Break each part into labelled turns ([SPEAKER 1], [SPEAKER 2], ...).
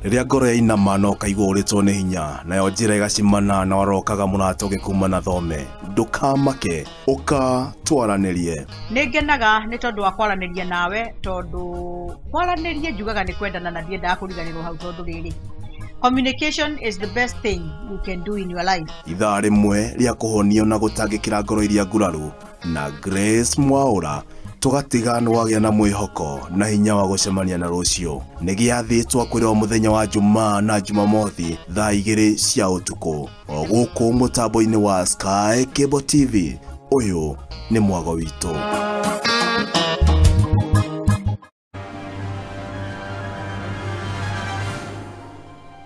[SPEAKER 1] Rĩrĩa ngoro yainama na ũkaigua ũrĩtwo nĩ hinya, nayo njĩra ĩgacimana na warokaga mũrata ũgĩkuma na thome, ndũkamake, ũka twaranĩrie.
[SPEAKER 2] Nĩ ngenaga nĩ tondũ wa kwaranĩria nawe, tondũ kwaranĩria njugaga nĩ kwendana na ndiendaga kũriganĩrwo hau, tondũ rĩrĩ, communication is the best thing you can do in your life.
[SPEAKER 1] Ithaa rĩmwe rĩa kũhonio na gũtangĩkĩra ngoro iria nguraru na Grace Mwaura, tũgatiga nĩ wagĩa na mwĩhoko na hinya wa gũcemania na rũciũ. Nĩ gĩathĩ twakwĩrwo mũthenya wa Jumaa na Jumamothi thaa 2 cia ũtukũ, o gũkũ mũtambo-inĩ wa Sky Cable TV. Ũyũ nĩ mwago witũ.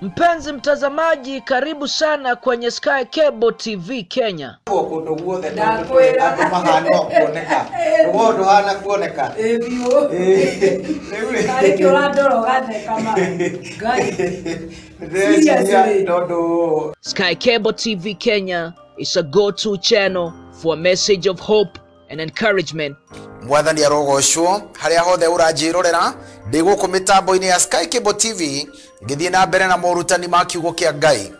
[SPEAKER 3] Mpenzi mtazamaji, karibu sana kwenye Sky Cable TV Kenya.
[SPEAKER 4] Kũndũ guothe andũ mahana kuoneka. Rũgongo ndũhana kuoneka.
[SPEAKER 5] Karĩ kĩ ũrandora ũgatheka ma. Ngai.
[SPEAKER 4] Ndĩreciria tondũ
[SPEAKER 3] Sky Cable TV Kenya is a go-to channel for a message of hope and encouragement.
[SPEAKER 4] Mwathani arogocwo harĩa hothe ũranjĩrorera, ndĩ gũkũ mĩtambo-inĩ ya Sky Cable TV ngĩthiĩ na mbere na morutani ma kiugo kĩa Ngai.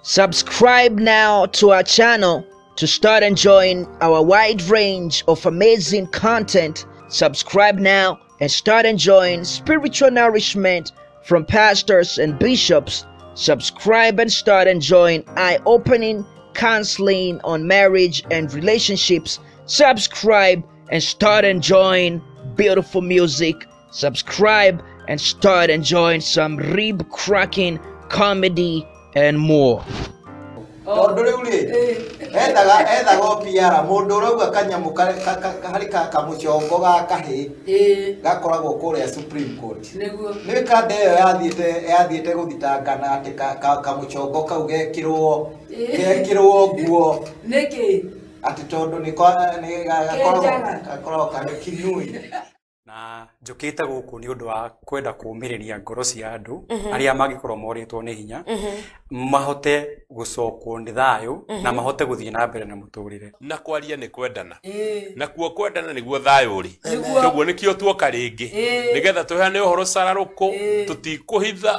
[SPEAKER 3] Subscribe now to our channel to start enjoying our wide range of amazing content. Subscribe now and start enjoying spiritual nourishment from pastors and bishops. Subscribe and start enjoying eye-opening counseling on marriage and relationships. Subscribe and start enjoying beautiful music. Subscribe and start enjoying some rib-cracking comedy and more.
[SPEAKER 4] Tondũ rĩu rĩ, ethaga o PR mũndũ ũrauga kanyamũ harĩ kamũcongo ga kahĩ gakoragwo kũrĩa Supreme Court. Nĩ kanda ĩyo yathiĩte gũthitangana atĩ kamũcongo kau gekĩrwo nguo.
[SPEAKER 5] Nĩkĩ?
[SPEAKER 4] Atĩ tondũ nĩ gakoragwo karĩ kinui.
[SPEAKER 6] Na njũkĩte gũkũ nĩ ũndũ wa kwenda kũũmĩrĩria ngoro cia andũ arĩa mangĩkorwo morĩtwo nĩ hinya, mahote gũcokwo nĩ thayũ na mahote gũthiĩ na mbere na mũtũrĩre.
[SPEAKER 7] Na kwaria nĩ kwendana, na kuo kwendana nĩguo thayũ ũrĩ. Koguo nĩkĩo tuoka rĩngĩ nĩgetha tũheane ũhoro cararũkũ, tũtikũhitha,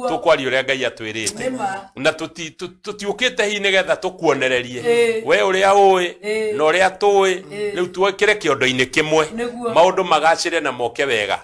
[SPEAKER 7] tũkwaria ũrĩa Ngai atwĩrĩte, na tũtiũkĩte hihi nĩgetha tũkuonererie we ũrĩa ũĩ na ũrĩa tũĩ. Rĩu tuokĩre kĩondo-inĩ kĩmwe, maũndũ magacĩre na moke wega.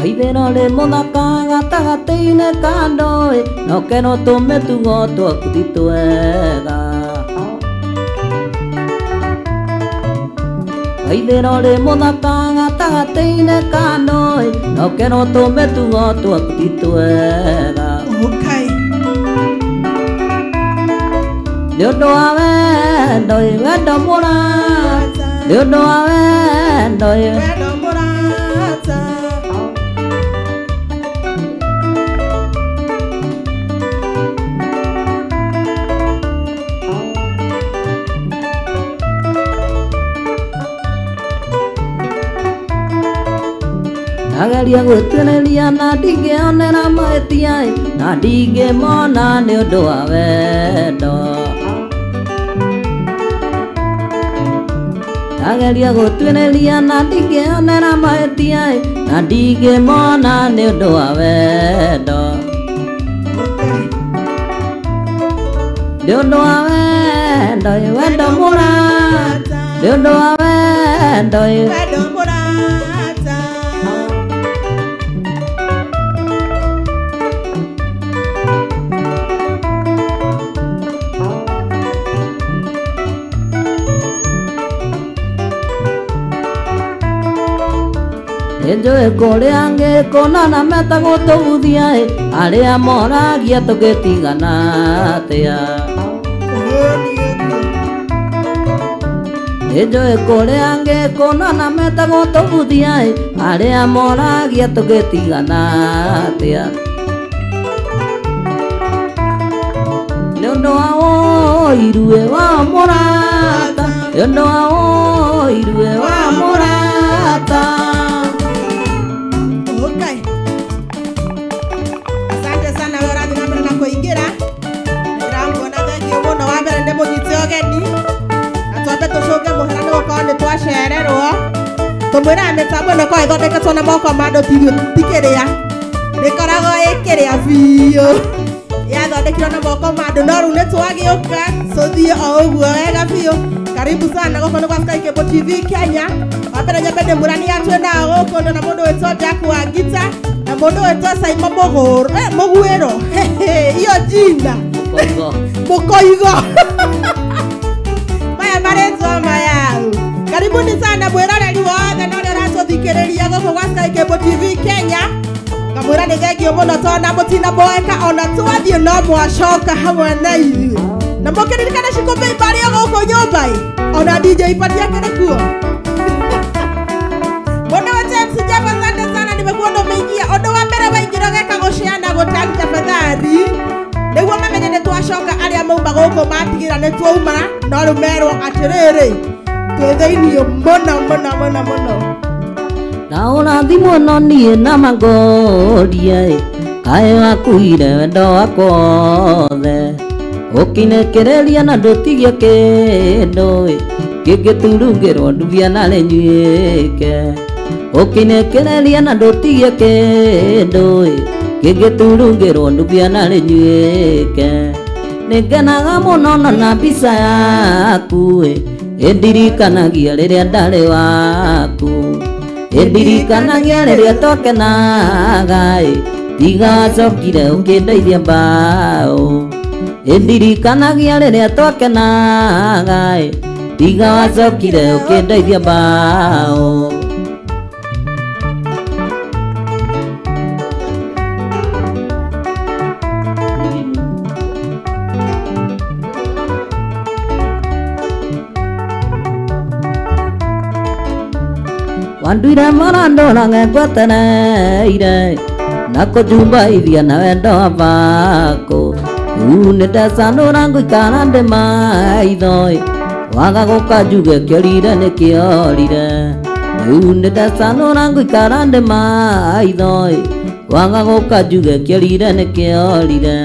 [SPEAKER 8] Aithĩro rĩ mũthaka gatagatĩ-inĩ ka ndũĩ, no kerwo tũmĩtugo twaku ti twega. Aithĩro rĩ mũthaka gatagatĩ-inĩ ka ndũĩ, no kerwo tũmĩtugo twaku ti twega. Nĩ ũndũ wa wendo ĩ, wendo mũrata, nĩ ũndũ wa wendo ĩ,
[SPEAKER 9] wendo mũrata.
[SPEAKER 8] Ndageria gwĩtuĩrĩria na ndingĩonera mahĩtia, na ndingĩmona nĩ ũndũ wa wendo. Ndageria gwĩtuĩrĩria na ndingĩonera mahĩtia, na ndingĩmona nĩ ũndũ wa wendo. Nĩ ũndũ wa wendo, wendo mũrata, nĩ ũndũ wa wendo,
[SPEAKER 9] wendo mũrata.
[SPEAKER 8] Nĩnjũĩ kũrĩa ngĩkũnana metagwo tũbuthia, arĩa moragia tũgĩtigana atĩa. Nĩnjũĩ kũrĩa ngĩkũnana metagwo tũbuthia, arĩa moragia tũgĩtigana atĩa. Nĩ ũndũ wa ũiru wa mũrata, nĩ ũndũ wa ũiru wa mũrata.
[SPEAKER 9] Ndĩmwĩraga mĩtambo ĩno ĩkoragwo ĩthondeketwo na moko ma andũ tikĩrĩa rĩkoragwo ĩkĩrĩa biũ yathondekirwo na moko ma andũ no rĩu nĩ twagĩũka tũthiĩ o ũguo wega biũ. Karibu sana gũkũ nĩ gwa Sky Cable TV Kenya. Wa mbere nyambe ndĩmũranie twĩ nao gũkũ ndĩna mũndũ wĩtwo Jack Wangita na mũndũ wĩtwo Simon Mũgũrũ Mũguĩro iyo jina Mũkoigo maya marĩtwa mayau. Karibuni sana mwĩroreri wothe na ũrĩa ũratũthikĩrĩria gũkũ gwa Sky Cable TV Kenya. Ngamwĩra nĩ thengio mũno tondũ na mũtinaboeka ona twathiĩ no mwacoka hamwe na ithuĩ. Na mũkĩririkana Shiko Babe arĩ o gũkũ nyũmba ĩ ona DJ Ipatia akĩrĩ kuo. Mũndũ wa James Java, asante sana, nimekuona umeingia. Ũndũ wa mbere waingĩra ũgeka gũshare na gũtag tafadhali nĩguo mamenye nĩ twacoka. Arĩa mauma gũkũ matigĩra nĩ twauma no rĩu merwo atĩrĩrĩ twĩ thĩiniĩ mũno mũno mũno mũno.
[SPEAKER 8] Ndaũrathimwo no niĩ na mangoria kaĩ wakuire wendo wakwa wothe ũkĩnekereria na ndũtigie kĩndũ kĩngĩturungĩrwo ndubia na rĩnyuĩke ũkĩnekereria na ndũtigie kĩndũ kĩngĩturungĩrwo ndubia na rĩnyuĩke nĩngenaga mũno na mbica yaku ĩndirikanagia rĩrĩa ndarĩ waku ĩndirikanagia rĩrĩa twakenaga tiga wacokire ũkĩndeithia mbaũ ĩndirikanagia rĩrĩa twakenaga tiga wacokire ũkĩndeithia mbaũ. Wanduire marandorage ngwetereire na kũnjumbaithia na wendo wa baku rĩu nĩndecanũra ngũikara ndĩ maitho waga gũka njuge kĩorire nĩkĩorire rĩu nĩndecanũra ngũikara ndĩ maitho waga gũka njuge kĩorire nĩkĩorire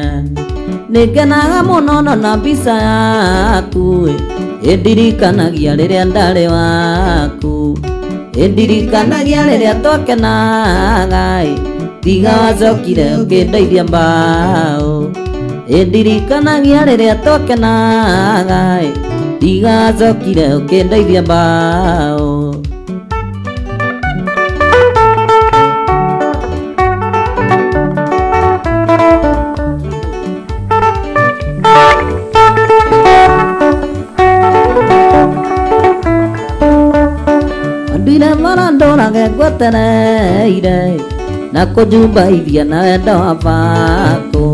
[SPEAKER 8] nĩngenaga mũno na mbica yaku ĩndirikanagia rĩrĩa ndarĩ waku ĩndirikanagia rĩrĩa twakenaga tiga wacokire ũkĩndeithia mbaũ ĩndirikanagia rĩrĩa twakenaga tiga wacokire ũkĩndeithia mbaũ. Nduire marandorage ngwetereire na kũnjumbaithia na wendo wa baku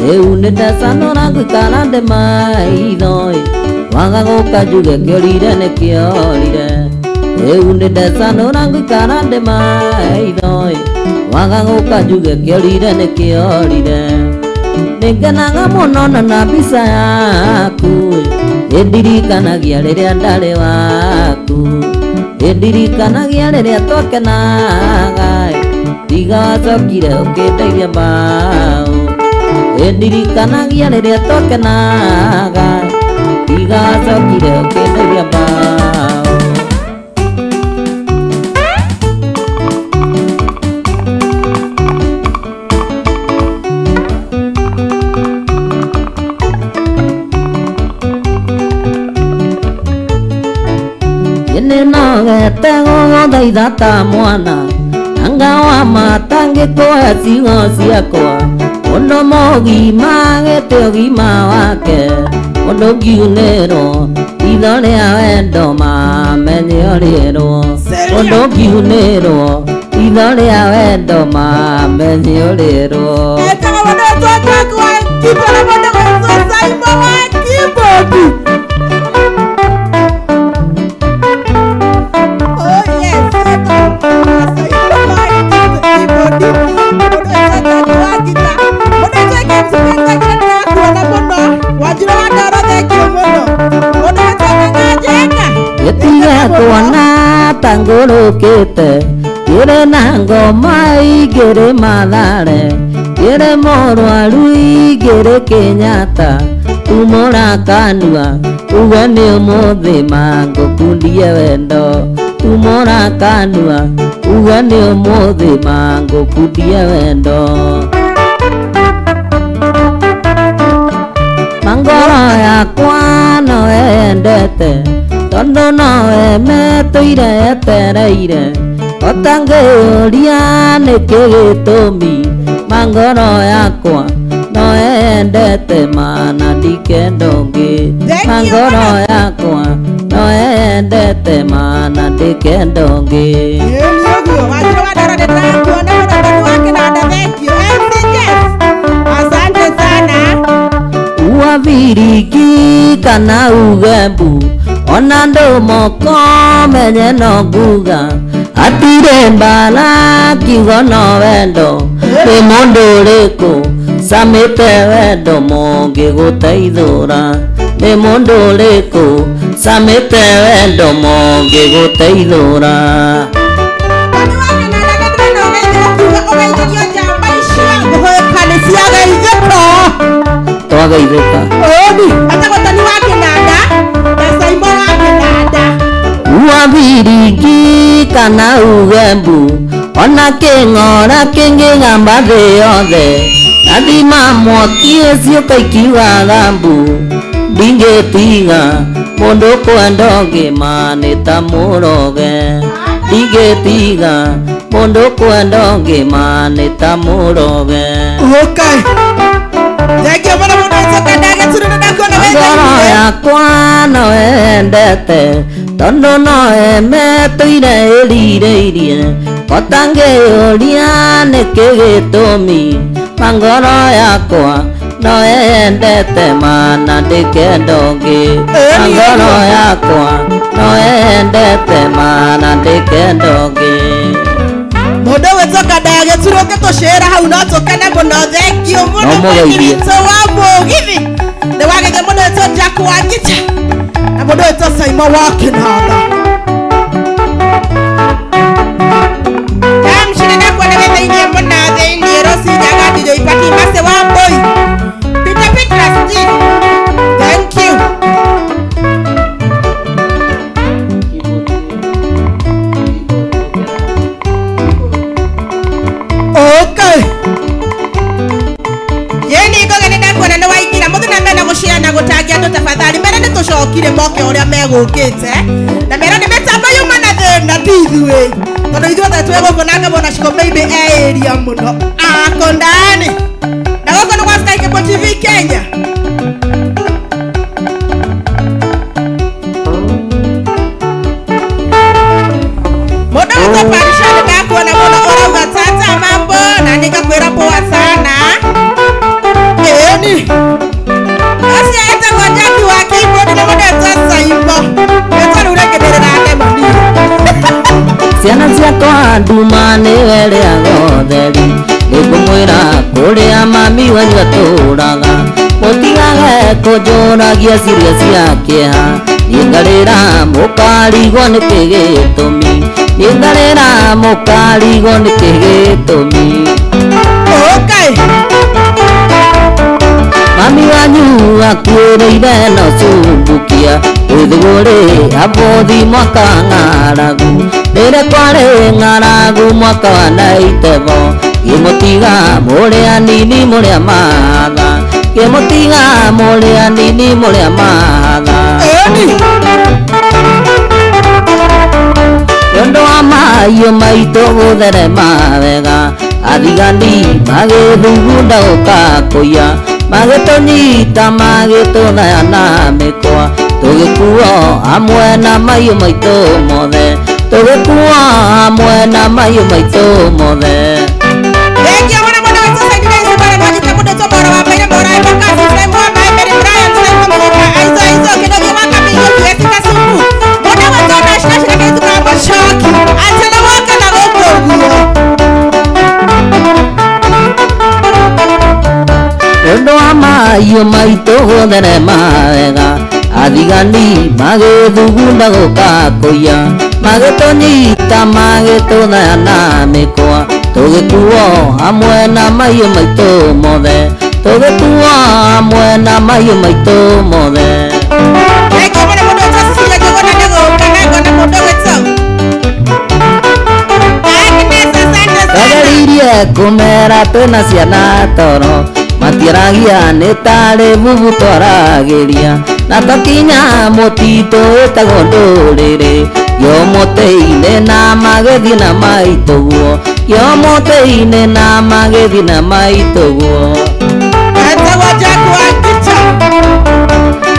[SPEAKER 8] rĩu nĩndecanũra ngũikara ndĩ maitho waga gũka njuge kĩorire nĩkĩorire rĩu nĩndecanũra ngũikara ndĩ maitho waga gũka njuge kĩorire nĩkĩorire nĩngenaga mũno na mbica yaku ĩndirikanagia rĩrĩa ndarĩ waku ĩndirikanagia rĩrĩa twakenaga tiga wacokire ũkĩndeithia mbaũ ĩndirikanagia rĩrĩa twakenaga tiga wacokire ũkĩndeithia mbaũ. Nĩnogete gũgũthaitha ta mwana anga wa matangĩkũhe ciugo ciakwa ũndũ mũgima agĩte ũgima wake ũndũ ngiunĩrwo itho rĩa wendo mamenye ũrĩrwo ũndũ ngiunĩrwo itho rĩa wendo mamenye ũrĩrwo.
[SPEAKER 9] Etagwo mũndũ wĩtwo Jack Wangita na mũndũ wĩtwo Simon wa keyboard.
[SPEAKER 8] Gĩtige kuona ta ngũrũkĩte kĩrĩ na ngoma igĩrĩ Mathare kĩrĩ mũrwaru igĩrĩ Kenyatta tumũra kanua uge nĩ ũmũthĩ mangũkundie wendo Tumora kanua uga nĩ ũmũthĩ mangũkundia wendo. Mangoro yakwa no endete tondũ nowe metũire etereire otangĩũria nĩkĩ gĩtũmi mangoro yakwa no endete mana ndikenda ũngĩ. Mangoro yakwa no endete mana ndikenda ũngĩ.
[SPEAKER 9] Asante sana.
[SPEAKER 8] Uaviriki kana ugembu ona ndũ moko menye no nguga atire mbara kiugo no wendo nĩ mũndũ ũrĩkũ camĩte wendo mũngĩgũteithũra nĩ mũndũ ũrĩkũ camĩte wendo mũngĩgũteithũra. Twageithĩka. Uaviriki kana ugembu ona kĩng'ora kĩngĩgamba thĩ yothe nathima mwaki ũcio ikiugaga mbu ndingĩtiga mũndũ kwenda ũngĩ ma nĩ ta mũroge ndingĩtiga mũndũ kwenda ũngĩ ma nĩ ta mũroge. Ngoro yakwa no endete tondũ no emetũire ĩrirĩirie otangĩũria nĩkĩ gĩtũmi mangoro yakwa no endete mana ndĩkenda ũngĩ. Mangoro yakwa no endete mana ndĩkenda ũngĩ.
[SPEAKER 9] Mũndũ wĩtwo Kandaya Gĩturu ũngĩtũcĩra hau no tũkene mũno. Thengiũ mũno mwini witũ wa mũgithi nĩ wageithia mũndũ wĩtwo Jack Wangita na mũndũ wĩtwo Simon wa Kĩnanda. Ndamshirika kuona wĩ thĩiniĩ mũno thĩiniĩ Rosi Nyaga DJ Pati Mase wa Mbui Peter Petras G. Thank you. Okay. Yeni ngoge nĩ ndakuona nĩ waingĩra mũthĩ na mena gũshare na gũtangia andũ tafadhali mera nĩ tũcokire moke ũrĩa megũkĩte na mera nĩ mĩtambo yuma na thĩna ti ithuĩ tondũ ithuothe twĩ gũkũ na ngamona Shiko Baby e area mũno ako ndani na gũkũ nĩ gwa Sky Cable TV Kenya. Mũndũ wĩtwo Parisha nĩ ndakuona mũno ũrauga tata mambo na nĩngakwĩra poa sana. Ĩni acio etagwo Jack wa keyboard na mũndũ wĩtwo Saimo wĩtwo rĩu rĩngĩ ndĩrĩrandema niĩ.
[SPEAKER 8] Ciana ciakwa nduma nĩwe rĩaga ũtheri nĩngũmwĩra kũrĩa mami wanyu atũraga mũtigage kũnjũragia ciũria cia kĩeha niĩ ngarĩra mũkarigwo nĩkĩ gĩtũmi niĩ ngarĩra mũkarigwo nĩkĩ gĩtũmi.
[SPEAKER 9] Okay.
[SPEAKER 8] Mami wanyu akuĩrĩire no cumbukia ĩthũgũrĩ abũthi mwaka wa ng'aragu rĩrĩa kwarĩ ng'aragu mwaka wa naitebo kĩmũtiga mũrĩ anini mũrĩ a matha kĩmũtiga mũrĩ anini mũrĩ a matha. Nĩ ũndũ wa mahiũ maitũ gũtherema wega athigani magĩthugunda gũka kũiya magĩtũnyita magĩtũthaya na mĩkwa tũgĩkuo hamwe na mahiũ maitũ mothe tũgĩkuo hamwe na mahiũ maitũ mothe.
[SPEAKER 9] Thengiũ mũno mũndũ wĩtwo Saidi Daisy Bara nĩwanyita mũndũ wĩtwo Mora wa Mbaire Mora Embakasi Simon wa Mbaire Brian Simon Mũgũka Aizo Aizo Kĩnũthia wa Kamĩiyũ Kiesi Kasuku mũndũ wĩtwo Nash Nash na kairĩtu ka Mũcoki atĩ nĩ woka na gũkũ ũguo.
[SPEAKER 8] Nĩ ũndũ wa mahiũ maitũ gũtherema wega athigani magĩthugunda gũka kũiya magĩtũnyita magĩtũthaya na mĩkwa tũgĩkuo hamwe na mahiũ maitũ mothe tũgĩkuo hamwe na mahiũ maitũ mothe.
[SPEAKER 9] Thengiũ mũno mũndũ wĩtwo Cecilia Njũgũna nĩ gũka na ngona mũndũ wĩtwo
[SPEAKER 8] rĩrĩa twĩna ciana toro matiaragia nĩ tarĩ bubu twaragĩria na twakinya mũtitũ wĩtagwo ndũrĩrĩ yo mũtĩ-inĩ na magĩthiĩ na maitũguo yo mũtĩ-inĩ na magĩthiĩ na maitũguo
[SPEAKER 9] etagwo Jack wa Ngicha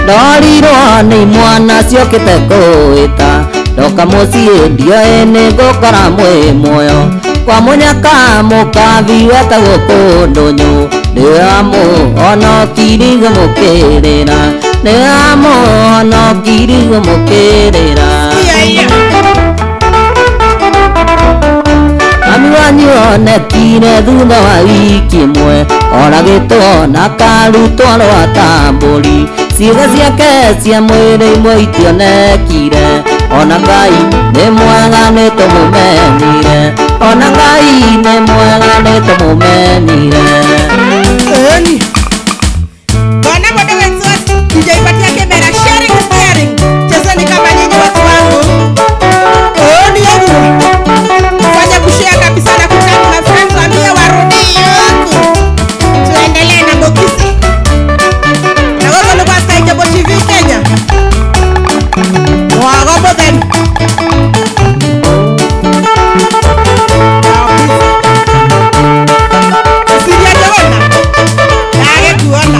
[SPEAKER 8] ndorirwo nĩ mwana ciokĩte kũĩta ndoka mũciĩ ndioĩ nĩ ngũkora mwĩ muoyo kwa mũnyaka mũkabi wetagwo kũndũnyũ nĩ amũhonokirigo mũkĩrĩra nĩ amũhonokirigo mũkĩrĩra mami wanyu onekire thutha wa wiki ĩmwe oragĩtwo na karutwo rwa tambũri ciĩga ciake cia mwĩrĩ imwe itionekire ona Ngai nĩ mwega nĩ tũmũmenyire ona Ngai nĩ mwega nĩ tũmũmenyire.
[SPEAKER 9] Eni bwana mũndũ wetwo DJ Patia Kemera sharing is caring chezeni kama nyinyi watu wangu. Oni ũguo fanya kushare kabisa na kutag my friends waambie warudie huku tuendelee na bokisi na wewe ni kwa Sky Cable TV Kenya mwago mũtheri Siria Jogona agekuona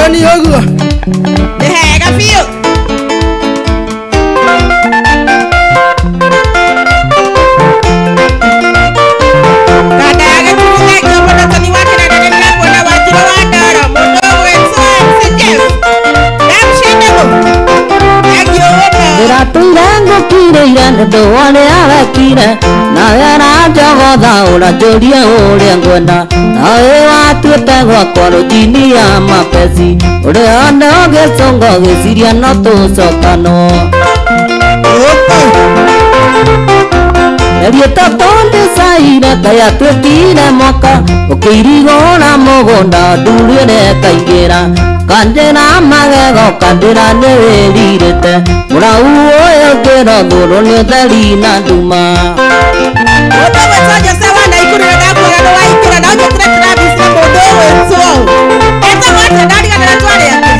[SPEAKER 9] Oni ũguo nĩ hega biũ. Kanda ya gĩturu thengio mũno toni wa kĩnanda nĩ ndĩrakuona Wanjirũ wa Ndoro mũndũ ũgwĩtwo MC Jeff Ndamũcindago thengio mũno.
[SPEAKER 8] Ndĩratũire ngũkirĩire nĩ ũndũ wa ũrĩa wekire nawe aranjogotha ũranjũria ũrĩa ngwenda nawe watuĩte gwakwa rũjini ya mapeci ũrĩa one ũgĩcũnga ũgĩciria no tũcokanwo Mĩeri ĩtatũ ndĩcaire Ngai atuĩkire mwaka ũkĩirigũra mũgũnda ndurĩre kaingĩra kanjĩra magego kandĩra nĩ wĩrirĩte mũrau ũyũ ngĩrothũrwo nĩ ũtheri na nduma.
[SPEAKER 9] Mũndũ ũgwĩtwo Jose wa Naikuru nĩ ndakuona nĩ waingĩra na ũnjĩtĩre Travis na mũndũ ũgwĩtwo etagwo atĩa ndariganĩra rĩtwa rĩake.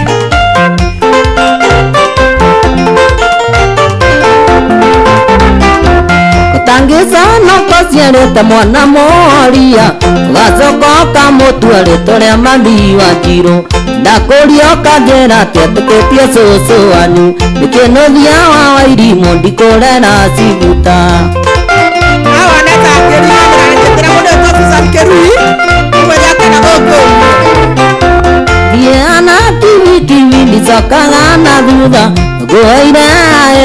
[SPEAKER 8] Ũtangĩconoka ũciarĩte mwana moria ũgacoka ũkamũtua rĩtwa rĩa mami wa Njirũ ndakũria ũkanjĩra atĩ etĩkĩtie cũcũ wanyu nĩkĩnũthia wa Wairimũ ndikũrera ciguta.
[SPEAKER 9] Hawa neta akĩriganĩra njĩtĩra mũndũ ũgwĩtwo Susan Kĩrui ũmwe akena gũkũ.
[SPEAKER 8] Niĩ ana kibikibi ndicokaga na thutha ngũheire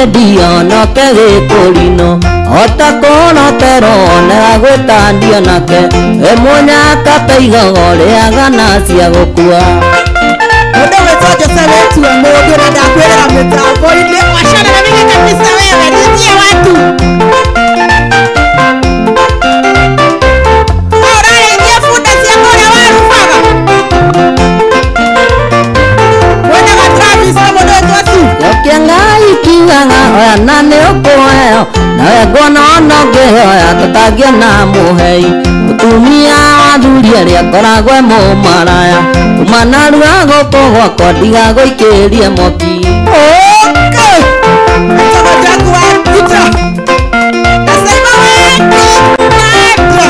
[SPEAKER 8] endio noke gĩkũrinũ ota kũroterwo onega gwĩtandio nake wĩ mũnyaka ta igogo rĩaga na cia gũkua.
[SPEAKER 9] Mũndũ ũgwĩtwo Jose Wetua mũndũ ũrĩa ndakwĩrĩra mĩtambo-inĩ wachana na mimi kabisa wewe nitie watu ũrarĩithia bunda cia kũrĩa warubaga wendaga Travis na mũndũ ũgwĩtwo Sue.
[SPEAKER 8] Yokia Ngai kiugaga oya na nĩ ũkũheo nawe nguona ona ũngĩhoya tũtangĩona mũhei mũtumia wa athuri arĩa akoragwo e mũmaraya uma narua gũkũ gwakwa ndigagũikĩrie mwaki.
[SPEAKER 9] Okay. Etagwo Jack wa Ngicha na Simon Wendi Nadra.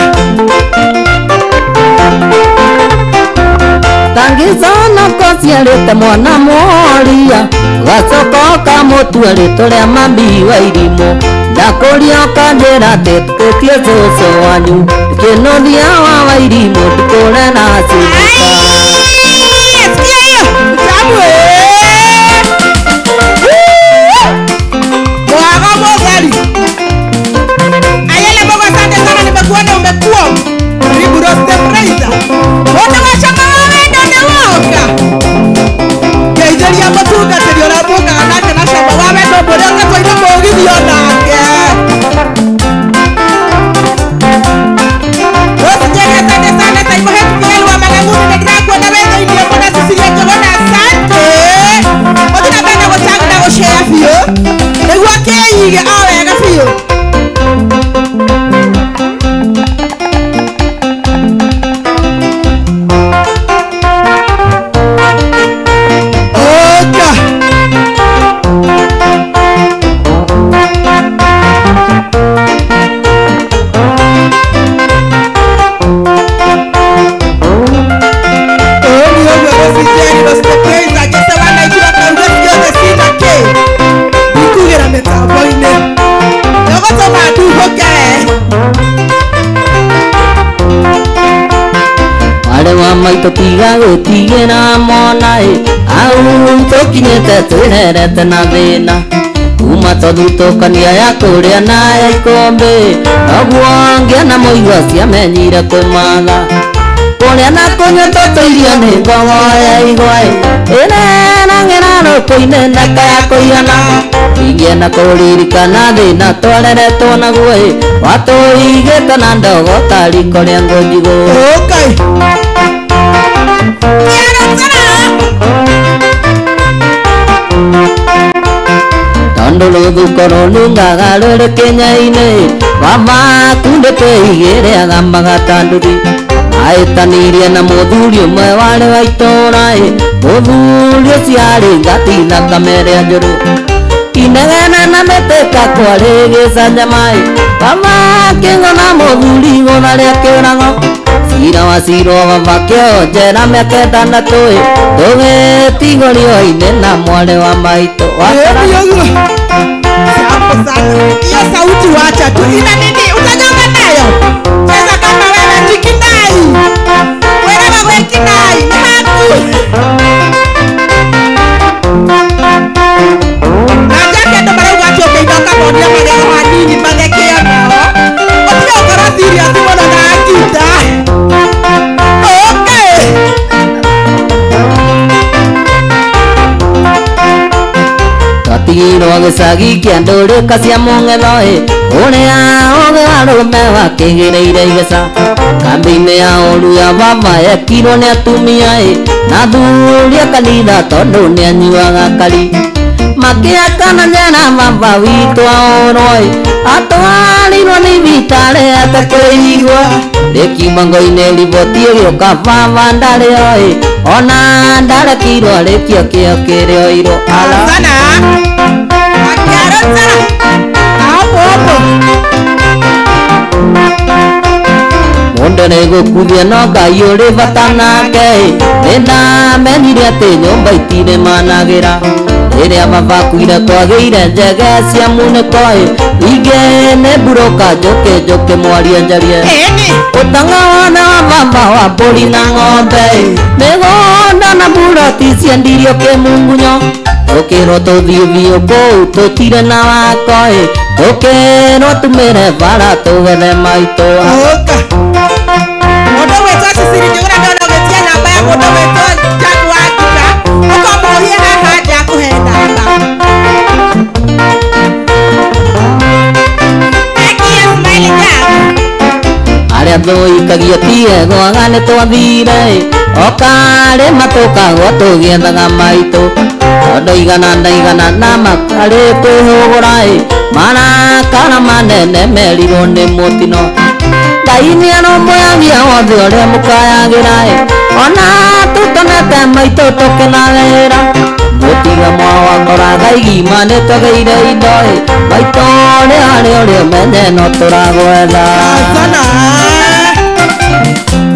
[SPEAKER 8] Tangĩconoka ũciarĩte mwana moria ũgacoka ũkamũtua rĩtwa rĩa mami wa irimũ ndakũria ũkanjĩra atĩ etĩkĩtie cũcũ wanyu ndĩkĩnũthia wa Wairimũ ndikũrera ciguta.
[SPEAKER 9] Sikia hiyo tamu mwago mũtheri Ayele Bogo, asante sana, nimekuona umekuwa karibu. Roste Fraser mũndũ wa cama wa wendo nĩ woka ngeithĩria mũtungatĩri ũrĩa mũkaga nake na cama wa wendo mũrĩa ũgatwaire mũgithi onake. Rose asante sana. Saimo Hetukiel wa Maganguni nĩ ndĩrakuona wĩ thĩiniĩ mũno. Cecilia Njũgũna asante. Ũthiĩ na mbere na gũtag na gũshare biũ nĩguo kĩige o wega biũ.
[SPEAKER 8] Tũtiga gwĩtigĩra mona ĩ au tũkinyĩte twĩrerete na thĩna kuma tũthutũkania ya kũrĩa na ya ikũmbĩ noguo ngĩona mũigua ciamenyire kwĩmatha kũrĩa na kũnyua tũtũirio nĩ ngogo ya igwa ĩrerang'ĩra rũkũ-inĩ na kaya kũigana ingĩenda kũririkana thĩna twareretwo naguo ĩ watũigĩte na ndogo ta riko rĩa ngũnjigũ.
[SPEAKER 9] Okay.
[SPEAKER 8] Tondũ rũthuko rũnungaga rũrĩ kĩnya-inĩ baba akundĩte igĩrĩ agambaga ta nduthi aĩtanirie na mũthuri ũmwe warĩ wa itũũra ĩ mũthuri ũcio arĩ ngati thakame ĩrĩa njũru inegene na mĩtĩka kwarĩ gĩcanjama ĩ baba akĩgũtha mũthuri igũtha rĩa kĩũrago cira wacirwo baba kĩohwo njera mĩaka ĩtandatũ ĩ tũgĩtigwo riũa-inĩ na mwarĩ wa maitũ.
[SPEAKER 9] Hiyo sauti wacha tu, ina nini? Utanyonga nayo. Cheza kama wewe tikinai. Wewe wewe kinai, ni haku. Na jake ndo marauga ati ũkĩinũka monia magego hanini mathekio nao. Ũtige gũkorwo serious mũno na akita. Okay.
[SPEAKER 8] Twatigirwo gĩcagi kĩa ndũrĩka cia mũng'etho ĩ ũrĩa ũgĩ wa rũme wakĩgĩrĩire igeca kambĩ-inĩ ya ũru ya baba yekirwo nĩ atumia ĩ na athuri a kanitha tondũ nĩ anyuaga kari makĩakana njera baba witũ ahũrwo ĩ atwarirwo nĩ thibitarĩ atekũigua rĩkiuma ngo-inĩ riboti ĩgĩũka baba ndarĩ ĩ ona ndarekirwo arĩkio kĩo kĩrĩa oirwo.
[SPEAKER 9] Sana.
[SPEAKER 8] Mũndũ nĩ gũkuthia no Ngai ũrĩ bata nake ĩ nĩndamenyire atĩ nyũmba itirĩmanagĩra rĩrĩa baba akuire kwagĩire njege cia munĩko ĩ ingĩ nĩ mburũka njũkĩ njũkĩ mwarie njarie ũtanga wothe wa baba wa mbũri na ng'ombe ĩ mĩgũnda na mburoti ciendirio kĩmungunyo tũkĩrwo tũthiĩ biũ kũu tũtire na wako ĩ tũkĩrwo tumĩre bara tũgethe maitũ.
[SPEAKER 9] Mũndũ ũgwĩtwo Cecily Njuguna ndona ũgĩtia namba ya mũndũ ũgwĩtwo Jack wa Ngita ũkamũhie haha nja akũhe namba. Thank you, Smiley Jack.
[SPEAKER 8] Arĩa thũikagia tiegwaga nĩ twathire ĩ okarĩ matũkagwo tũgĩethaga maitũ tondũ igana na igana na makarĩ kwĩhũgũra ĩ marakara manene merirwo nĩ mũtino Ngai nĩarũmbũyagia wothe ũrĩa mũkayagĩra ĩ ona tũtonete maitũ tũkenagĩra mũtiga mwawakoraga igima nĩtwagĩire indo ĩ maitũ ũrĩa harĩ ũrĩa ũmenye no tũragwetha.
[SPEAKER 9] Sana.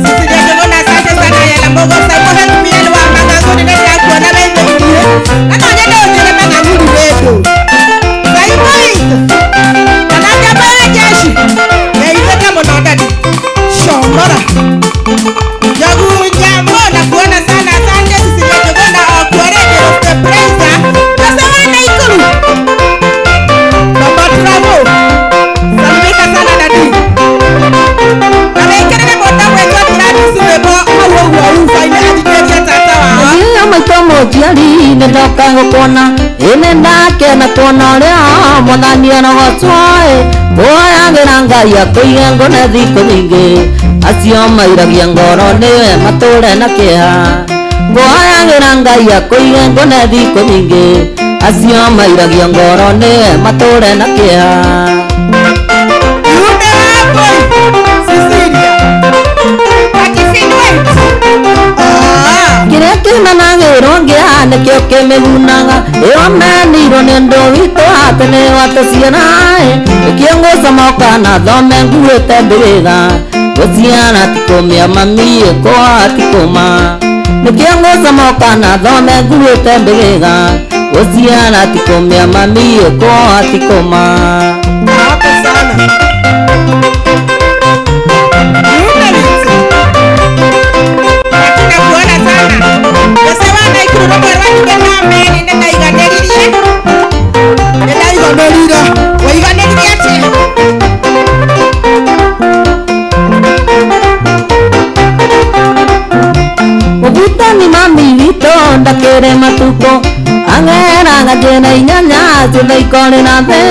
[SPEAKER 9] Cecilia Njuguna, asante sana yela mbogo Saimo Help Me wa Mang'ang'uri nĩ ndĩrakuona wĩ thĩiniĩ. Na no nyende ũnjĩre Mang'ang'uri wĩkũ. Saimo witũ. Kana njamba ya jeshi. Geithĩka mũno ndadi. Shomora. Njogu Njambo nakuona sana, asante Cecilia Njuguna o kuoreje the praiser. Sasa wa Naikuru. Baba Travo. Salimika sana dadi. Na wĩkĩrĩre mũndũ gwĩtwo Gladys rwĩmbo hau ũguo uba-inĩ athikĩrĩrie tata wao.
[SPEAKER 8] Ĩyo maitũ mũnjiari nĩ ndoka gũkuona ĩ nĩ ndakena kuona ũrĩa mwathani arogocwo ĩ ngũhoyagĩra Ngai akũige ngone thikũ nyingĩ acio mairagia ngoro nĩwe matũre na kĩeha ngũhoyagĩra Ngai akũige ngone thikũ nyingĩ acio mairagia ngoro nĩwe matũre na kĩeha.
[SPEAKER 9] Yunde wa Cecilia. Akifinwait.
[SPEAKER 8] Kĩrĩa kĩmenagĩrwo ngĩa nĩkĩo kĩmĩgunaga ĩyo menirwo nĩ ũndũ witũ wa tene watũciara ĩ nĩkĩo ngũcomoka na thome nguĩte mbĩrĩga gũciara ti kũmĩa mami kũha ti kũma nĩkĩo ngũcomoka na thome nguĩte mbĩrĩga gũciara ti kũmĩa mami kũha ti kũma.
[SPEAKER 9] Hapo sana. Yunde witũ. Akina
[SPEAKER 8] Ngajĩra inyanya ciothe ikorĩ na thĩ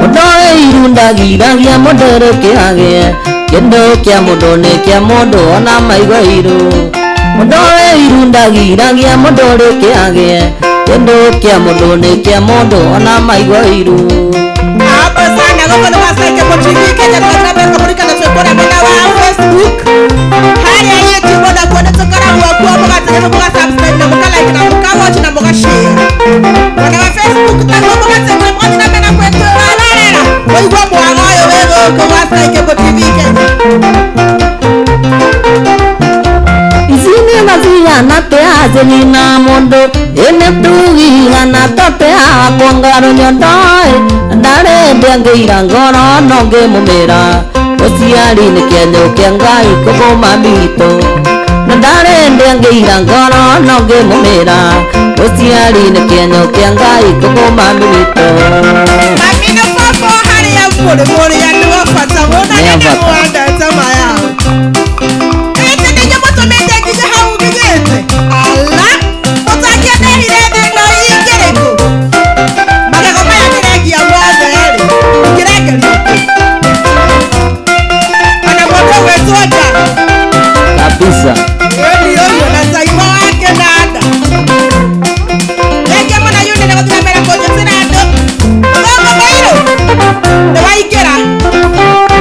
[SPEAKER 8] mũndũ ĩirundagiragia mũndũ rĩkĩagĩe kĩndũ kĩa mũndũ nĩ kĩa mũndũ ona maigua iru mũndũ ĩirundagiragia mũndũ rĩkĩagĩe kĩndũ kĩa mũndũ nĩ kĩa mũndũ ona maigua iru.
[SPEAKER 9] Hapo sana goko nĩ wacaike mũtv Kenya tũgathiĩ na mbere kũmũririkana twĩ kũrĩa mwena wa Facebook harĩa YouTube onakuo nĩ tũkoragwo kuo mũgatũrĩrwo mũga subscribe na mũka like na mũka watch na mũka share mwena wa Facebook taguo mũgatũrĩrwo mũgathiĩ na mbere na kwĩtũrorera ũigua mwago ũyũ wĩ gũkũ gwa Sky Cable TV Kenya.
[SPEAKER 8] Ici nĩ gacigana atĩa nyina mũndũ ĩnĩ tugigana tatea kwongaro nyondoĩ ndarĩ ndĩangĩira ngoro no ngĩmũmĩra mũciari nĩ kĩenyũ kĩa Ngai kũgũma mitũ na ndarĩ ndĩangĩira ngoro no ngĩmũmĩra mũciari nĩ kĩenyũ kĩa Ngai kũgũma mitũ.
[SPEAKER 9] Mami na baba harĩa mũrĩ mũrĩ andũ a bata mũno
[SPEAKER 8] Nĩ a
[SPEAKER 9] na
[SPEAKER 8] bata.
[SPEAKER 9] mwendete maya. Ĩtĩ nĩ mũtũmĩte nginya hau nginyĩte ala mũtakĩndehire thĩna ingĩrĩkũ magego maya ndĩrengia mothe rĩ ingĩrengerio kũ ona mũndũ ũgwĩtwo nja
[SPEAKER 8] Kabisa.
[SPEAKER 9] ĩni ũyũ na Saimo wa kĩnanda rĩngĩ mũno yuni nĩ gũthiĩ na mbere kũnjĩtĩra andũ mũthongo mũirũ nĩ waingĩra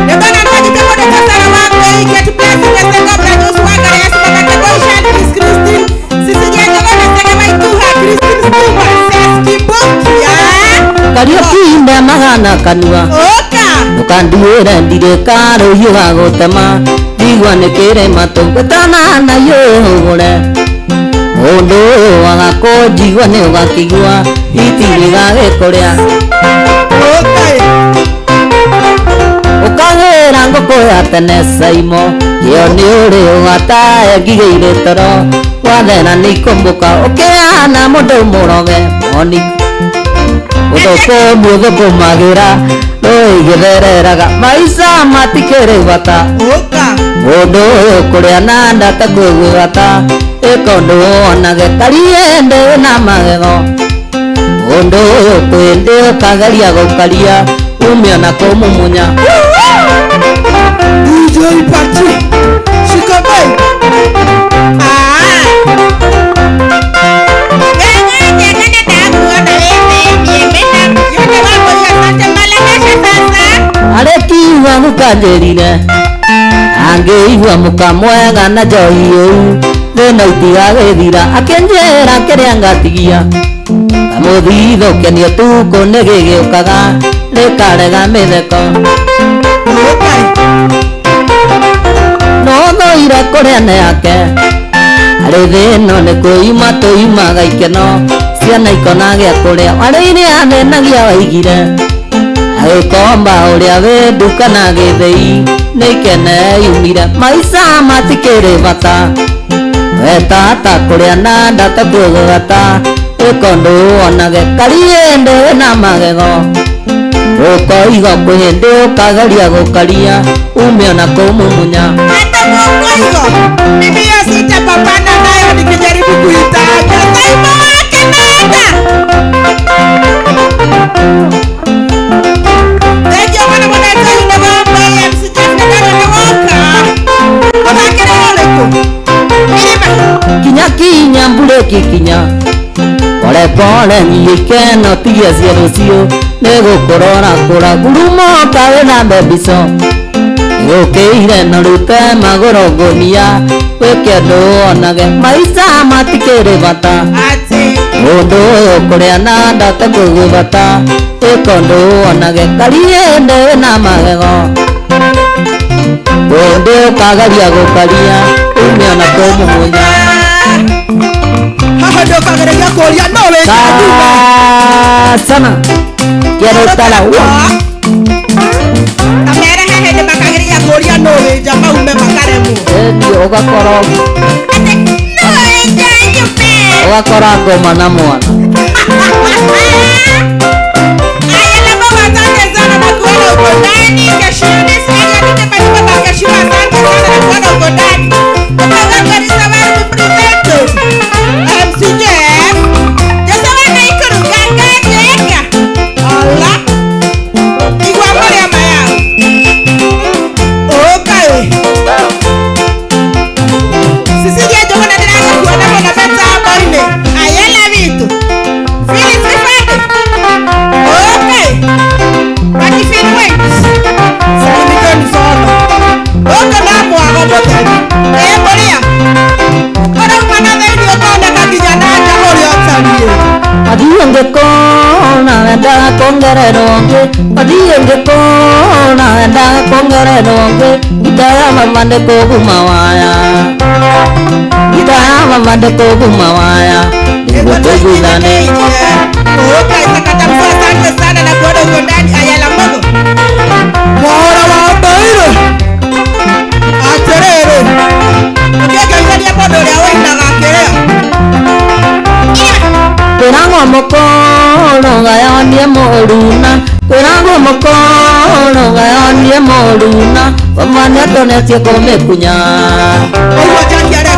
[SPEAKER 9] nĩ ndona nĩ wanyita mũndũ ta Sarah wa Kwĩikia to blessing the second brother Joshua Ngare Mamake Boishan Miss Christine Cecilia Njogona Sege Maituha Christine Stuma Ses Kibukia
[SPEAKER 8] Kariũki ndemagana kanua
[SPEAKER 9] Oka
[SPEAKER 8] ndũkanduĩre ndirĩ karũhiũ ga gũtema ndigua nĩ kĩrĩma tũngĩtana na hũgũre mũndũ ũyũ waga kũnjigua nĩ ũgakĩigua itirĩ gagĩkũrĩa
[SPEAKER 9] Oka
[SPEAKER 8] ũkagĩra ngũkũ ya tene Saimo ĩyo nĩ ũrĩ ũgatae ngigĩire toro wathera nĩ ikũmbũka ũkĩhana mũndũ mũroge moni ũthũkũmi ũthũkũmagĩra rũĩ gĩthereraga maica matikĩrĩ bata
[SPEAKER 9] Oka
[SPEAKER 8] mũndũ ũyũ kũrĩa na nda ta kwĩgwĩ bata ĩka ũndũ wonage karie ndĩ na magego ũndũ ũyũ kwĩndĩ ũkageria gũkaria ume ona kũmumunya.
[SPEAKER 9] DJ Patrick Shikabe
[SPEAKER 8] Arĩkiuga gũkanjĩrire angĩigua mũkamwega na njohi ĩu thĩna itigagĩthira akĩnjĩra kĩrĩa ngatigia kamũthithũ kenia tukũ nĩ gĩgĩũkaga rĩkarega mĩtheko no thũire kũrĩa nĩ yake arĩ thĩno nĩ kwĩima tũimaga ikeno ciana ikona gĩa kũrĩa arĩ iria thĩnagia waigire agĩkomba ũrĩa wĩ nduka na gĩthĩi nĩ ikene yumire maica matikĩrĩ bata we tata kũrĩa na nda ta kwĩgũgata ĩka ũndũ wonage karie ndĩ na magego ũkoiga kwĩ hĩndĩ ũkageria gũkaria ume ona kũmumunya.
[SPEAKER 9] Hata mũkoigo mimi hiyo sitapambana nayo nikijaribu kuitaja Saimo wa Kenyatta. Thank you mwana mwana tayu na wamba MC Jeff na bado na woka mũthakĩre ũrĩkũ irima
[SPEAKER 8] Kinya kinya mburĩki kinya pole pole niĩ ikeno tigia cia rũciũ nĩ gũkũrora kũra ngurumo kawe na mbebico gũkĩire no rute magũrũ ngũnia wĩke ũndũ wonage maica matikĩrĩ bata
[SPEAKER 9] atĩ
[SPEAKER 8] mũndũ ũyũ kũrĩa na nda ta kwĩgwĩ bata ĩka ũndũ wonage karie ndĩ na magego kwĩndĩ ũkageria gũkaria ume ona kũmumunya.
[SPEAKER 9] Haha ndũkagereria kũria no wĩkĩra nduma
[SPEAKER 8] Sana kĩarũtara wa
[SPEAKER 9] kamere he hĩndĩ makageria kũria no wĩnja maume makaremwo
[SPEAKER 8] ĩni ũgakora
[SPEAKER 9] atĩ no wĩnja nyume
[SPEAKER 8] ũgakora ngoma na mwana.
[SPEAKER 9] Aya na baba asante sana na kuona uko ndani Kashiuni Sanya nite malipo na Kashiuni asante sana na kuona uko ndani. Baba wangu ni sababu presented MC Jeff. Jose wana ikuru ganga
[SPEAKER 8] endaga kuongererwo ũngĩ Wathiĩ ngĩkũra endaga kuongererwo ũngĩ Ngita ya mama nĩ kũguma waya Ngita ya mama nĩ kũguma waya Nĩguo tũiguithane.
[SPEAKER 9] Asante sana na kuona uko ndani Ayala Mogo. Mwahora wa Mbaire. Aterere. Ukiangalia mũndũ ũrĩa ũinaga akĩrĩa.
[SPEAKER 8] Kwĩragwo mũkũrũ gayonie mũruna Kwĩragwo mũkũrũ gayonie mũruna Baba nĩatonetie kũmĩkunya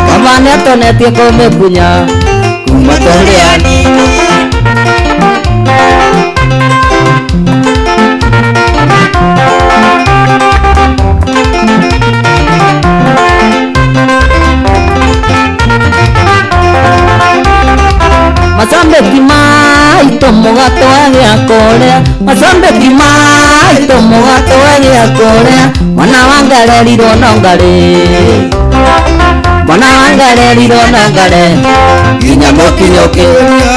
[SPEAKER 8] Baba nĩatonetie kũmĩkunya Kuma tũrĩ anini. Masambeti maito mugato gĩa kũrĩa Masambeti maito mugato gĩa kũrĩa Mwana wangarerirwo no ngarĩ Mwana wangarerirwo no ngarĩ Nginya mũkinyũkĩria.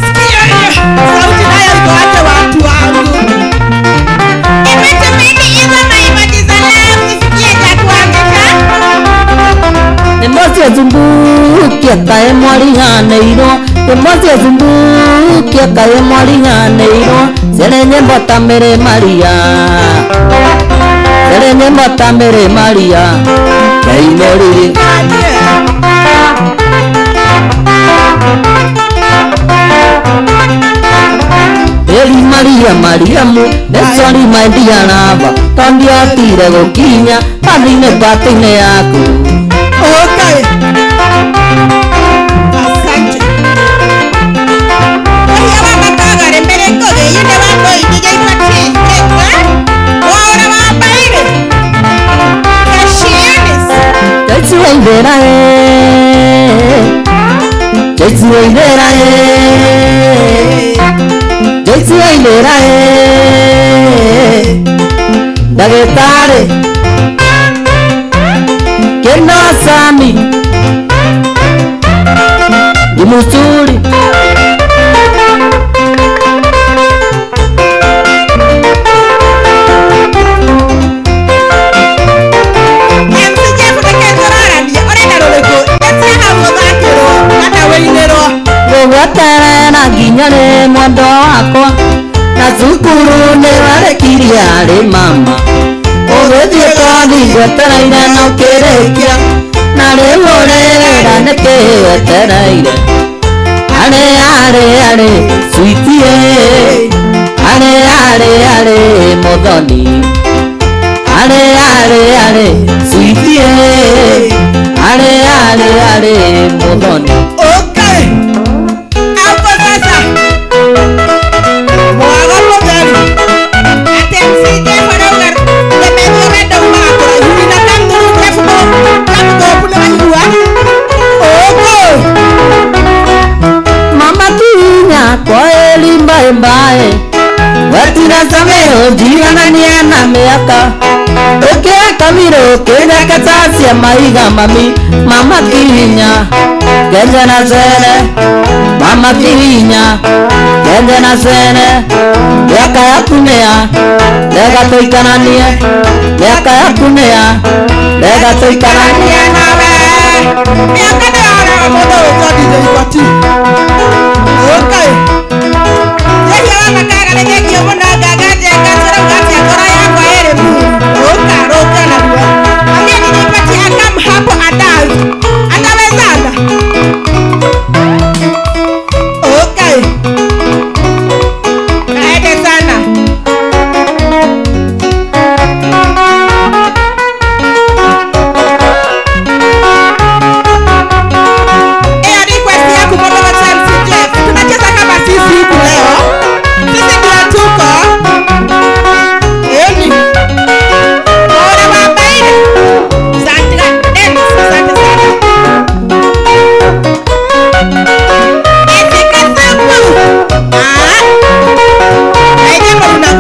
[SPEAKER 9] Sauti nayo iko aje watu wangu. Imetumini hizo maimani za leo zifikie cha kuanguka.
[SPEAKER 8] Nĩmũciĩ zumbukia kaĩ mwariganĩirwo Nĩmũciĩ zumbukia kaĩ mwariganĩirwo Ciarĩ nyĩmbo ta Mĩrĩ Maria Ciarĩ nyĩmbo ta Mĩrĩ Maria Ngai mũriri. Eri Maria Mariamu Nesori my dear naba Tondiotire gũkinya Bathi-inĩ batĩ-inĩ yaku.
[SPEAKER 9] Okay. Asante. Wahia wa makagare mbere ngoge yune wa boy DJ Pati. Waora wa Mbaire. Kashianis.
[SPEAKER 8] Joyce Waithera Joyce Waithera Joyce Waithera Ndagĩtarĩ Keno Sami Gimusuri.
[SPEAKER 9] MC Jeff nĩkĩtũrarania ũrenda rũrĩkũ etia hau ũthakĩrwo kana wĩinĩrwo.
[SPEAKER 8] Ngũgweterera nginya rĩ mwendwa wakwa na cukuru nĩwarekirie arĩ mama ũgĩthiĩ kothi ngwetereire na ũkĩrĩkia na rĩu ũrĩrĩra nĩkĩ wetereire arĩ arĩ arĩ sweetie arĩ arĩ arĩ mũthoni arĩ arĩ arĩ sweetie arĩ arĩ arĩ mũthoni.
[SPEAKER 9] Okay. Hapo sasa. Mwago mũtheri. Ati MC Jeff arauga Demetrio wendo umaga kũraihu na kamthuru Jeff kamthũku nĩ waigua. Ũguo.
[SPEAKER 8] Mama kinya kweli mbae mbae Wetira samero njigananie na mĩaka Ũkĩaka miro ũkĩreka tacia maiga mami Mama kinya kenje na cere Mama kinya kenje na cere Mĩaka yaku nĩa rega tũikaranie Mĩaka yaku nĩa rega tũikaranie
[SPEAKER 9] nawe Mĩaka nĩ yaraga mũndũ wĩtwo DJ Pati. Okay. Njehia wa makaga nĩ thengio mũno Nganga Njenga tũrauga atĩa ngoro yakwa ĩrĩ muru. Ũka rũka narua. Ambia DJ Pati akam hapo adance. Atawezana. Okay. Kaende sana. Hiyo ni request yaku mũndũ wa MC Jeff. Tunacheza kama sisi huku leo. Sisi ndio tuko. Eni. Ora wa Mbaire. Sandra dance, asante sana. Eti kasuku. Ah. Aije mruna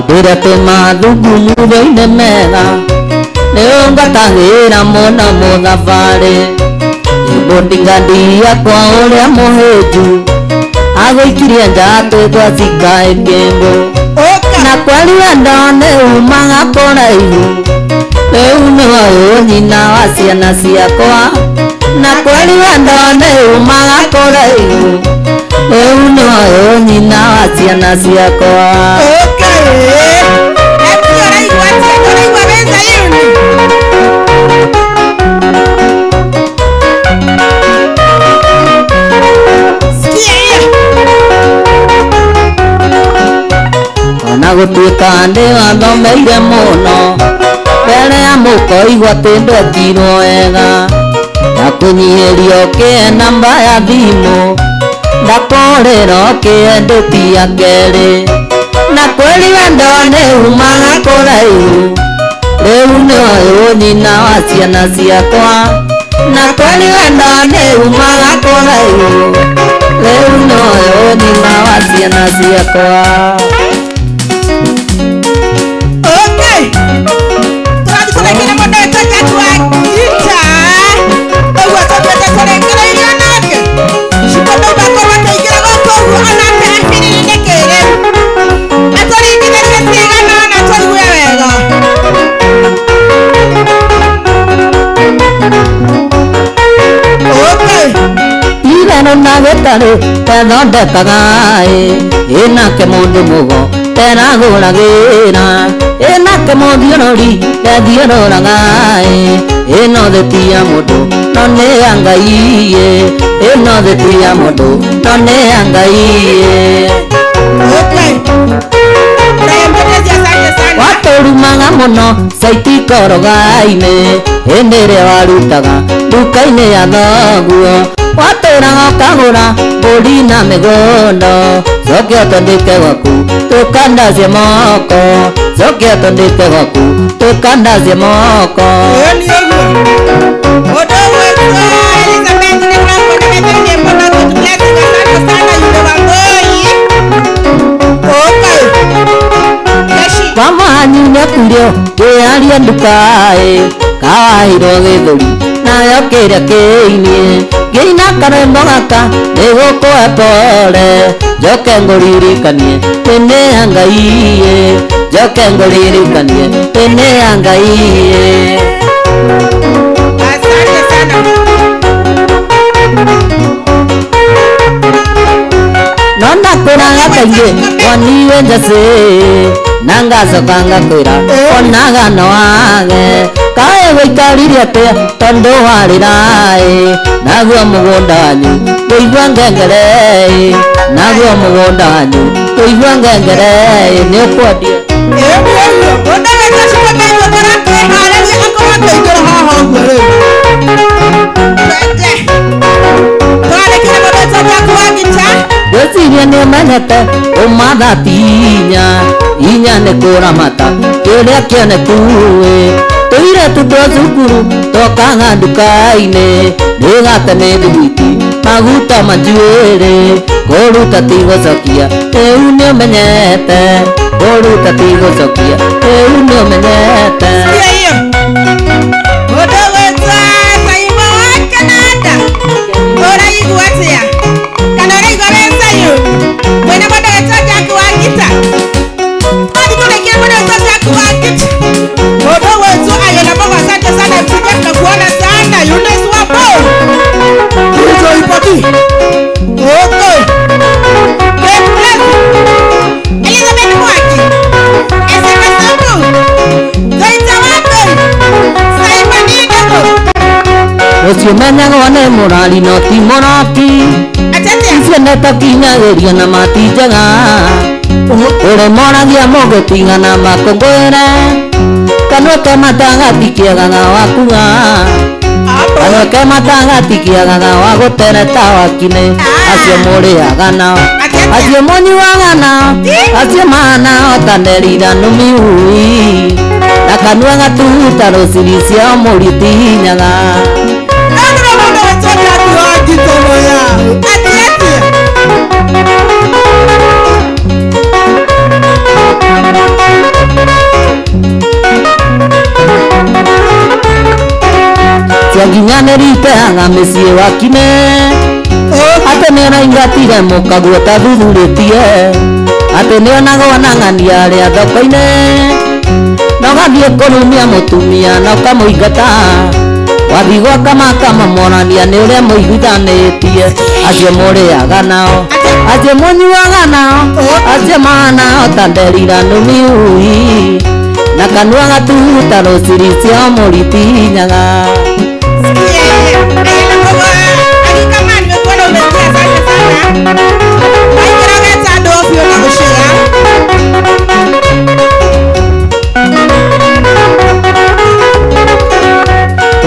[SPEAKER 8] Ndĩra tũmathungumutho-inĩ mega nĩũngatagĩra mũno mũthabarĩ Mũndingandia kwa ũrĩa mũhĩnju agũikirie nja twĩtwa cikaĩ kĩndũ na kweli wendo nĩ umaga kũraihu rĩu nĩwe nyina wa ciana ciakwa na kweli wendo nĩ umaga kũraihu rĩu nĩwe nyina wa ciana ciakwa. Ona gũtuĩka nĩwathomeire mũno mbere ya mũkoigua atĩ ndwekirwo wega ndakũnyihĩrio kĩe namba ya thimũ ndakũrĩra kĩendĩtia kerĩ na kweli wendo nĩ umaga kũraihu rĩu nĩwe nyina wa ciana ciakwa na kweli wendo nĩ umaga kũraihu rĩu nĩwe nyina wa ciana ciakwa. Gĩtarĩ tethondekaga ĩ ĩnake mũndũ mũgo teragũragĩra ĩnake mũthiũrũri tethiũrũraga ĩno thĩ ti ya mũndũ no nĩ ya Ngai ĩno thĩ ti ya mũndũ no nĩ ya Ngai. Watũrumaga mũno caitikoroga-inĩ hĩndĩ ĩrĩa warutaga nduka-inĩ ya thoguo watũraga ũkagũra mbũri na mĩgũnda coke ũtũndĩke gwaku tũkandacie moko coke ũtũndĩke gwaku tũkandacie moko. Kwa mwanyu nĩakuire kĩaria nduka-ĩ kawahirwo gĩthũri nayo kĩrĩa kĩinie ngĩina karwĩmbo gaka nĩgũkũhe pole njoke ngũririkanie tĩ nĩ ya Ngai njoke ngũririkanie tĩ nĩ ya Ngai.
[SPEAKER 9] Asante sana.
[SPEAKER 8] No ndakũraga kaingĩ woniwe njacĩ na ngacoka ngakwĩra onaga no wage kaĩ gũikarire atĩa tondũ warĩra-ĩ naguo mũgũnda wanyu kũigua ngengere-ĩ naguo mũgũnda wanyu kũigua ngengere-ĩ nĩ ũkwendia. Ngwĩciria nĩ ũmenyete ũmatha ti inya inya nĩ kũramata kĩrĩa kĩoneku-ĩ tũirĩtu twa cukuru twokaga nduka-inĩ mĩgate mĩthiguiti maguta ma njuĩrĩ kũruta ti gũcokia rĩu nĩ ũmenyete kũruta ti gũcokia rĩu nĩ ũmenyete. Ũcio menyagwo nĩ mũrari no ti mũroki icio nĩtũkinyagĩria na mati njega ũrĩmoragia mũgũtigana makũngũĩre kanua ke matagati kĩagaga wakuga kanua ke matagati kĩagaga wa gũtereta wakinĩ acio mũrĩaga nao acio mũnyuaga nao acio mahana ota nerira nũmiui na kanua gatuta rũciri ciao mũritinyaga. Ciakinyanĩriteaga mĩciĩ Wakine atĩ nĩaraingatire mũkaguo ta thuthurĩtie atĩ nĩonagwo na ng'ania arĩa thoko-inĩ na ũgathiĩ kũrumia mũtumia na ũkamũingata wathiĩ gwaka makamamorania nĩ ũrĩa mũiguithanĩtie acio mũrĩaga nao acio mũnyuaga nao acio mahanao ta nderira nũmiui na kanua gatuta rũciri cia mũritinyaga.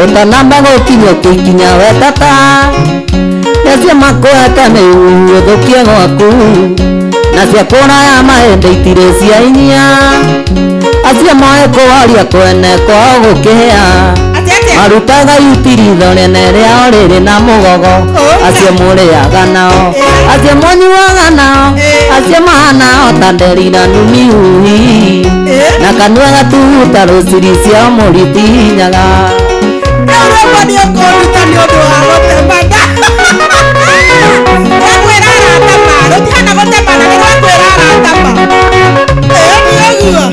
[SPEAKER 8] Ũtanamba gũkinya ũkĩkinya we tata nĩacio makwete mĩhuhu ũthũkie gwaku na cia kũraya mahĩndĩ itirĩ cia inyia acio moĩ kũwaria kwene kwao gũkĩhĩa marutaga itiritho rĩene rĩao rĩrĩ na mũgogo acio mũrĩaga nao acio mũnyuaga nao acio mahanao ta nderira nũmiui na kanua gatuta rũciri cia mũritinyaga.
[SPEAKER 9] Rĩu nĩ ũkũruta nĩ ũndũ wa gũtemana rwakwĩra arata ma rũtihana gũtemana nĩ rwakwĩra arata ma ĩyo nĩ ũguo.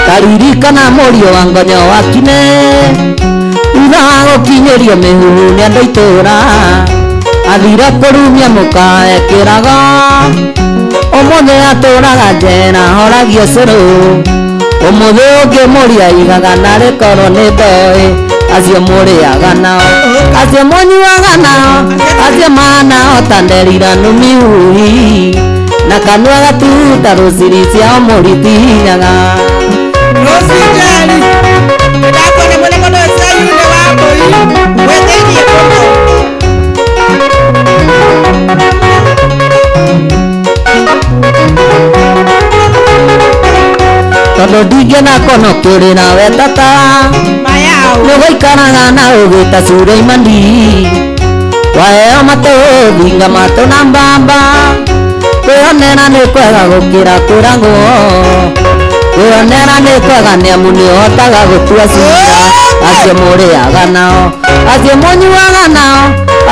[SPEAKER 8] Taririkana mũriũ wa Ngonyo Wakine thutha wa gũkinyĩrio mĩhuhu nĩ andũ itũũra athire kũrumia mũka ekĩrago ũmũthĩ atũraga njera horagio cũrũ ũmũthĩ ũngĩmũria igaga narĩ korwo nĩ ndoĩ acio mũrĩaga nao acio mũnyuaga nao acio mahanao ta nderira nũmiui na kanua gatuta rũciri ciao mũritinyaga.
[SPEAKER 9] Rosijali ndakuona mwene mũno Sayune wa Mbũi wĩthĩinie mũno.
[SPEAKER 8] Tondũ ndingĩona kono kĩrĩra we tata nĩgũikaraga na ũgĩta Suleimani waheo matũ thinga matũ na mbamba kwĩonera nĩ kwega gũkĩra kwĩragwo kwĩonera nĩ kwega nĩamu nĩũhotaga gũtua cira acio mũrĩaga nao acio mũnyuaga nao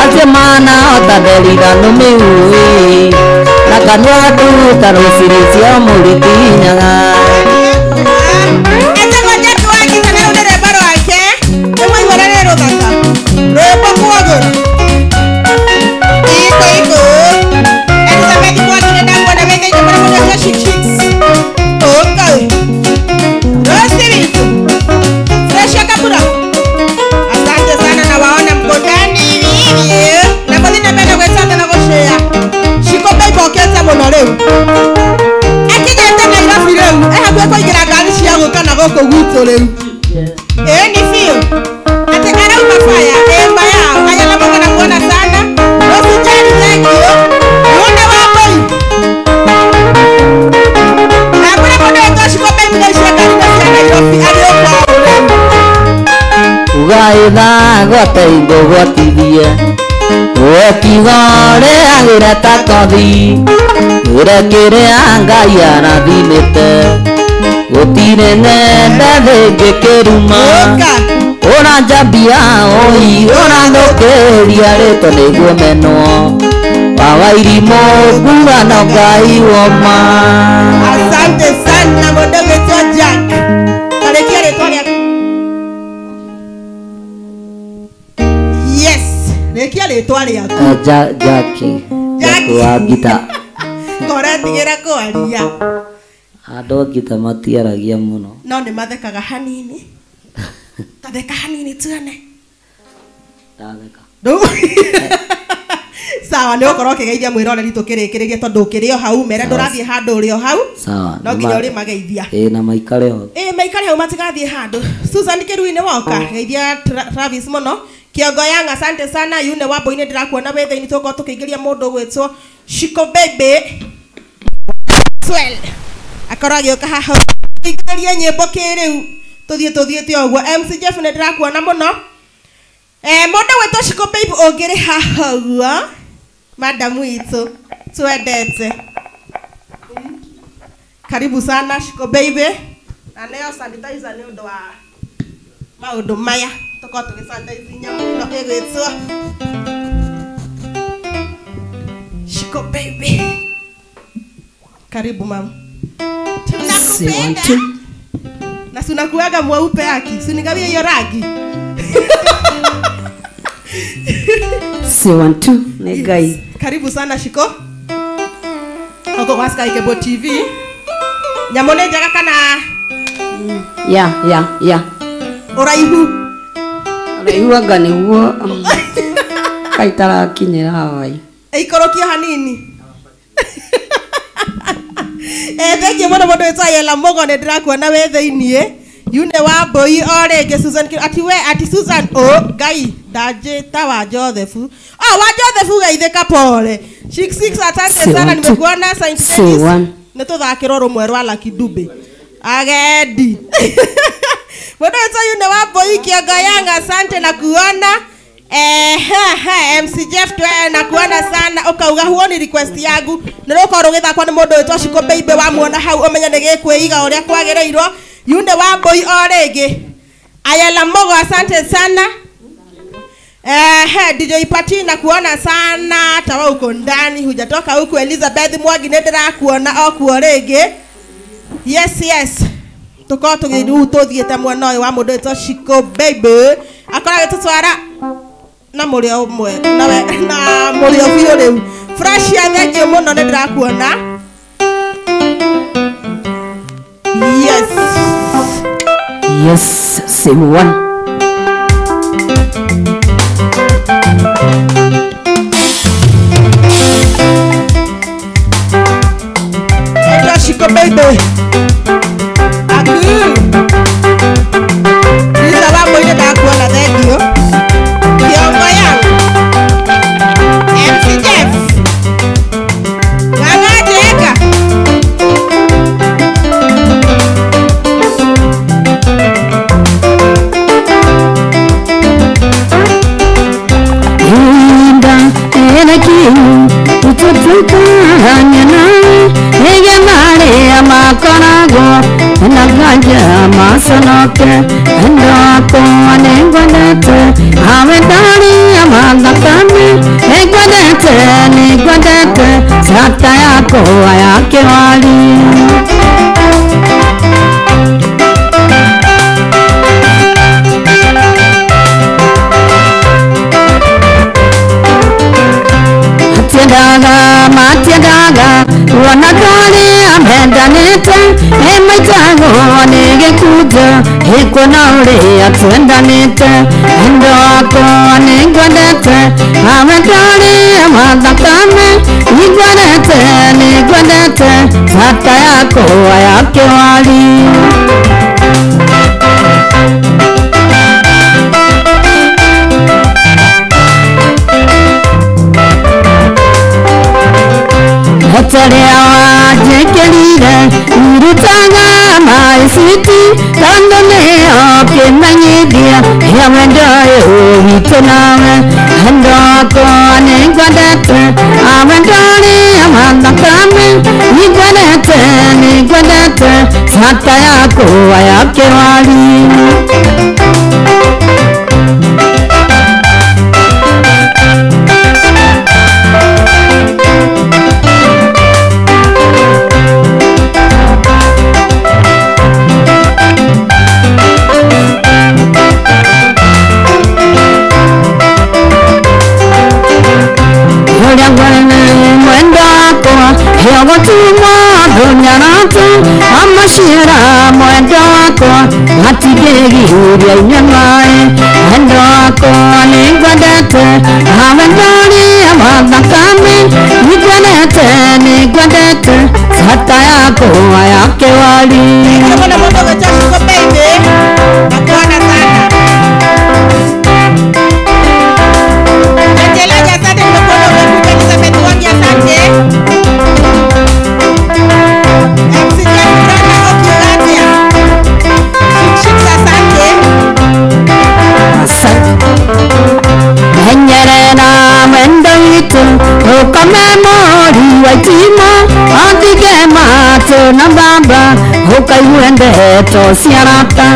[SPEAKER 8] acio mahanao ta nderira nũmĩui na kanua gatuta rũciri cia mũritinyaga.
[SPEAKER 9] Etagwo Jack Wangita na rũu nĩ rwĩmbo rwake nĩ mwaigua ũrĩa nĩ rũthaka rwĩmbo kuogũra iko iko Elizabeth Mwangi nĩ ndakuona wĩ thĩinĩ mũno mũno cia Chic Chicks ũka Rosi witũ Fresh ya Kabura asante sana na waona mko ndani hivi na mũthiĩ na mbere gwĩtana na gũshare Shiko Babe okĩte mũno rĩu akinyĩte Nairobi rĩu e hakuhĩ kũingĩra ngari cia gũka na gũkũ gwitũ rĩu ĩĩ nĩ biũ atĩ arauma baya ĩma yao ayala mũno na kuona sana Rosijali thank you Yune wa Mbũi na kũrĩ mũndũ wĩtwo Shiko Babe thaa ici ngari cia Nairobi arĩ o kwao rĩu.
[SPEAKER 8] Ugaitha gwate ingũgwatithie wekigo rĩagĩre ta kothi wĩre kĩrĩa Ngai arathimĩte gũtirĩ ng'enda thĩngĩkĩruma ũranjambia ũi ũrathũkĩria rĩtwa nĩguo menwo wawa irimũ nguga no Ngai woma.
[SPEAKER 9] Asante sana mũndũ wĩtwo Jack tarĩkia rĩtwa rĩaku. Yes rĩkia rĩtwa rĩaku.
[SPEAKER 8] Jackie Jack wa Ngita
[SPEAKER 9] koratigĩra kwaria
[SPEAKER 8] andũ a Ngita matiaragia mũno
[SPEAKER 9] no nĩ mathekaga hanini tatheka hanini tuone
[SPEAKER 8] ndatheka
[SPEAKER 9] sawa nĩ ũkorwo ũkĩgeithia mwĩroreri tũkĩrĩkĩrĩria tondũ ũkĩrĩ o hau mere ndũrathiĩ handũ ũrĩ o hau no nginya ũrĩ mageithia
[SPEAKER 8] ĩĩ na maikare ho
[SPEAKER 9] ĩĩ maikare hau matigathiĩ handũ. Susan Kĩrui nĩ woka geithia Travis mũno Kiongo Yang asante sana Yune wa Mbũi nĩ ndĩrakuona wĩ thĩinĩ tũkorwo tũkĩingĩria mũndũ ũgwĩtwo Shiko Baby Swell akorwo agĩũka haha ingĩrie nyĩmbo kĩrĩu tũthiĩ tũthiĩte ũguo. MC Jeff nĩ ndĩrakuona mũno mũndũ ũgwĩtwo Shiko Baby ũngĩrĩ haha ũguo madamu witũ twendete karibu sana Shiko Baby na neo sanitizer nĩ ũndũ wa maũndũ maya. Tũkorwo tũgĩsanitize nyamũ ĩno ĩgwĩtwo Shiko Baby. Karibu mama. Tunakupenda. Na si unakuaga mweupe haki. Si unigawie hiyo rangi.
[SPEAKER 8] Si 1 2 ni Ngai.
[SPEAKER 9] Karibu sana Shiko. Oko kwa Sky Cable TV. Nyamũ nĩ njega kana?
[SPEAKER 8] Ya ya ya.
[SPEAKER 9] Ũraihu.
[SPEAKER 8] Ũraihu anga nĩguo kaitarakinyĩra hawai.
[SPEAKER 9] Ĩikũrũkio hanini. Thank you mũno mũndũ wĩtwo Ayela Mũgo, nĩ ndĩrakuona wĩ thĩiniĩ. Yune wa Mbũi o rĩngĩ Susan ati we ati Susan o Ngai ndanjĩta wa Joseph. Oh, wa Joseph geithĩka pole. 66 asante sana nimekuona Saint Dennis. Nĩ tũthakĩrwo rũmwe rwa Lucky Dube. Agendi. Mũndũ wĩtwo Yune wa Mbũi Kĩongo Yanga, asante na kuona. MC Jeff twe na kuona sana ukauga huo ni request yangu nĩ rũkorwo rũgĩthakwo nĩ mũndũ wĩtwo Shiko Baby wamuona hau ũmenye nĩ gĩkwĩiga ũrĩa kwagĩrĩirwo. Yune wa Mbũi o rĩngĩ Ayala Mogo, asante sana. DJ Pati na kuona sana tawa uko ndani hujatoka huku. Elizabeth Mwangi nĩ ndĩrakuona o kuo rĩngĩ. Yes yes, tũkorwo tũgĩrĩu tũthiĩte mwena ũyũ wa mũndũ wĩtwo Shiko Baby akoragwo tũtwara na mũrĩo ũmwe na mũrĩo biũ rĩu. Fresh ya thank you mũno nĩ ndĩrakuona. Yes.
[SPEAKER 8] Yes, same one.
[SPEAKER 9] Shiko Baby. Aku. Lisa wa Mbũi nĩ ndakuona, thank you. Kĩongo yangu. MC Jeff. Ng'ang'a Jeka.
[SPEAKER 8] Inda erekimu ututukanyana egemare amakorago naganja masonoke ndako nengwendete awendari amathakame nengwendete nengwendete sata yako yake wali. Matiendaga matiendaga wanadari amendanite emaitago nigikuja ikona uria twendanite ndoko ningwendete awendari amathakame ningwendete ningwendete sata yako yake wali. Hoterea wajĩkĩrire irutaga maiciti tondũ nĩyo kĩmenyithia kĩa wendo ũyũ witũ nawe ndoko nĩngwendete awendori amathakame nĩngwendete nĩngwendete sata yakwa ya kĩwari. Amashira mwendo wakwa matigĩgiria inyua maĩ wendo wakwa nĩngwendete awendori amathakame nĩngwendete nĩngwendete sata yakwa ya kĩwari. Ukamemori waitima atige mato na baba Ngaigue ndeto cia arata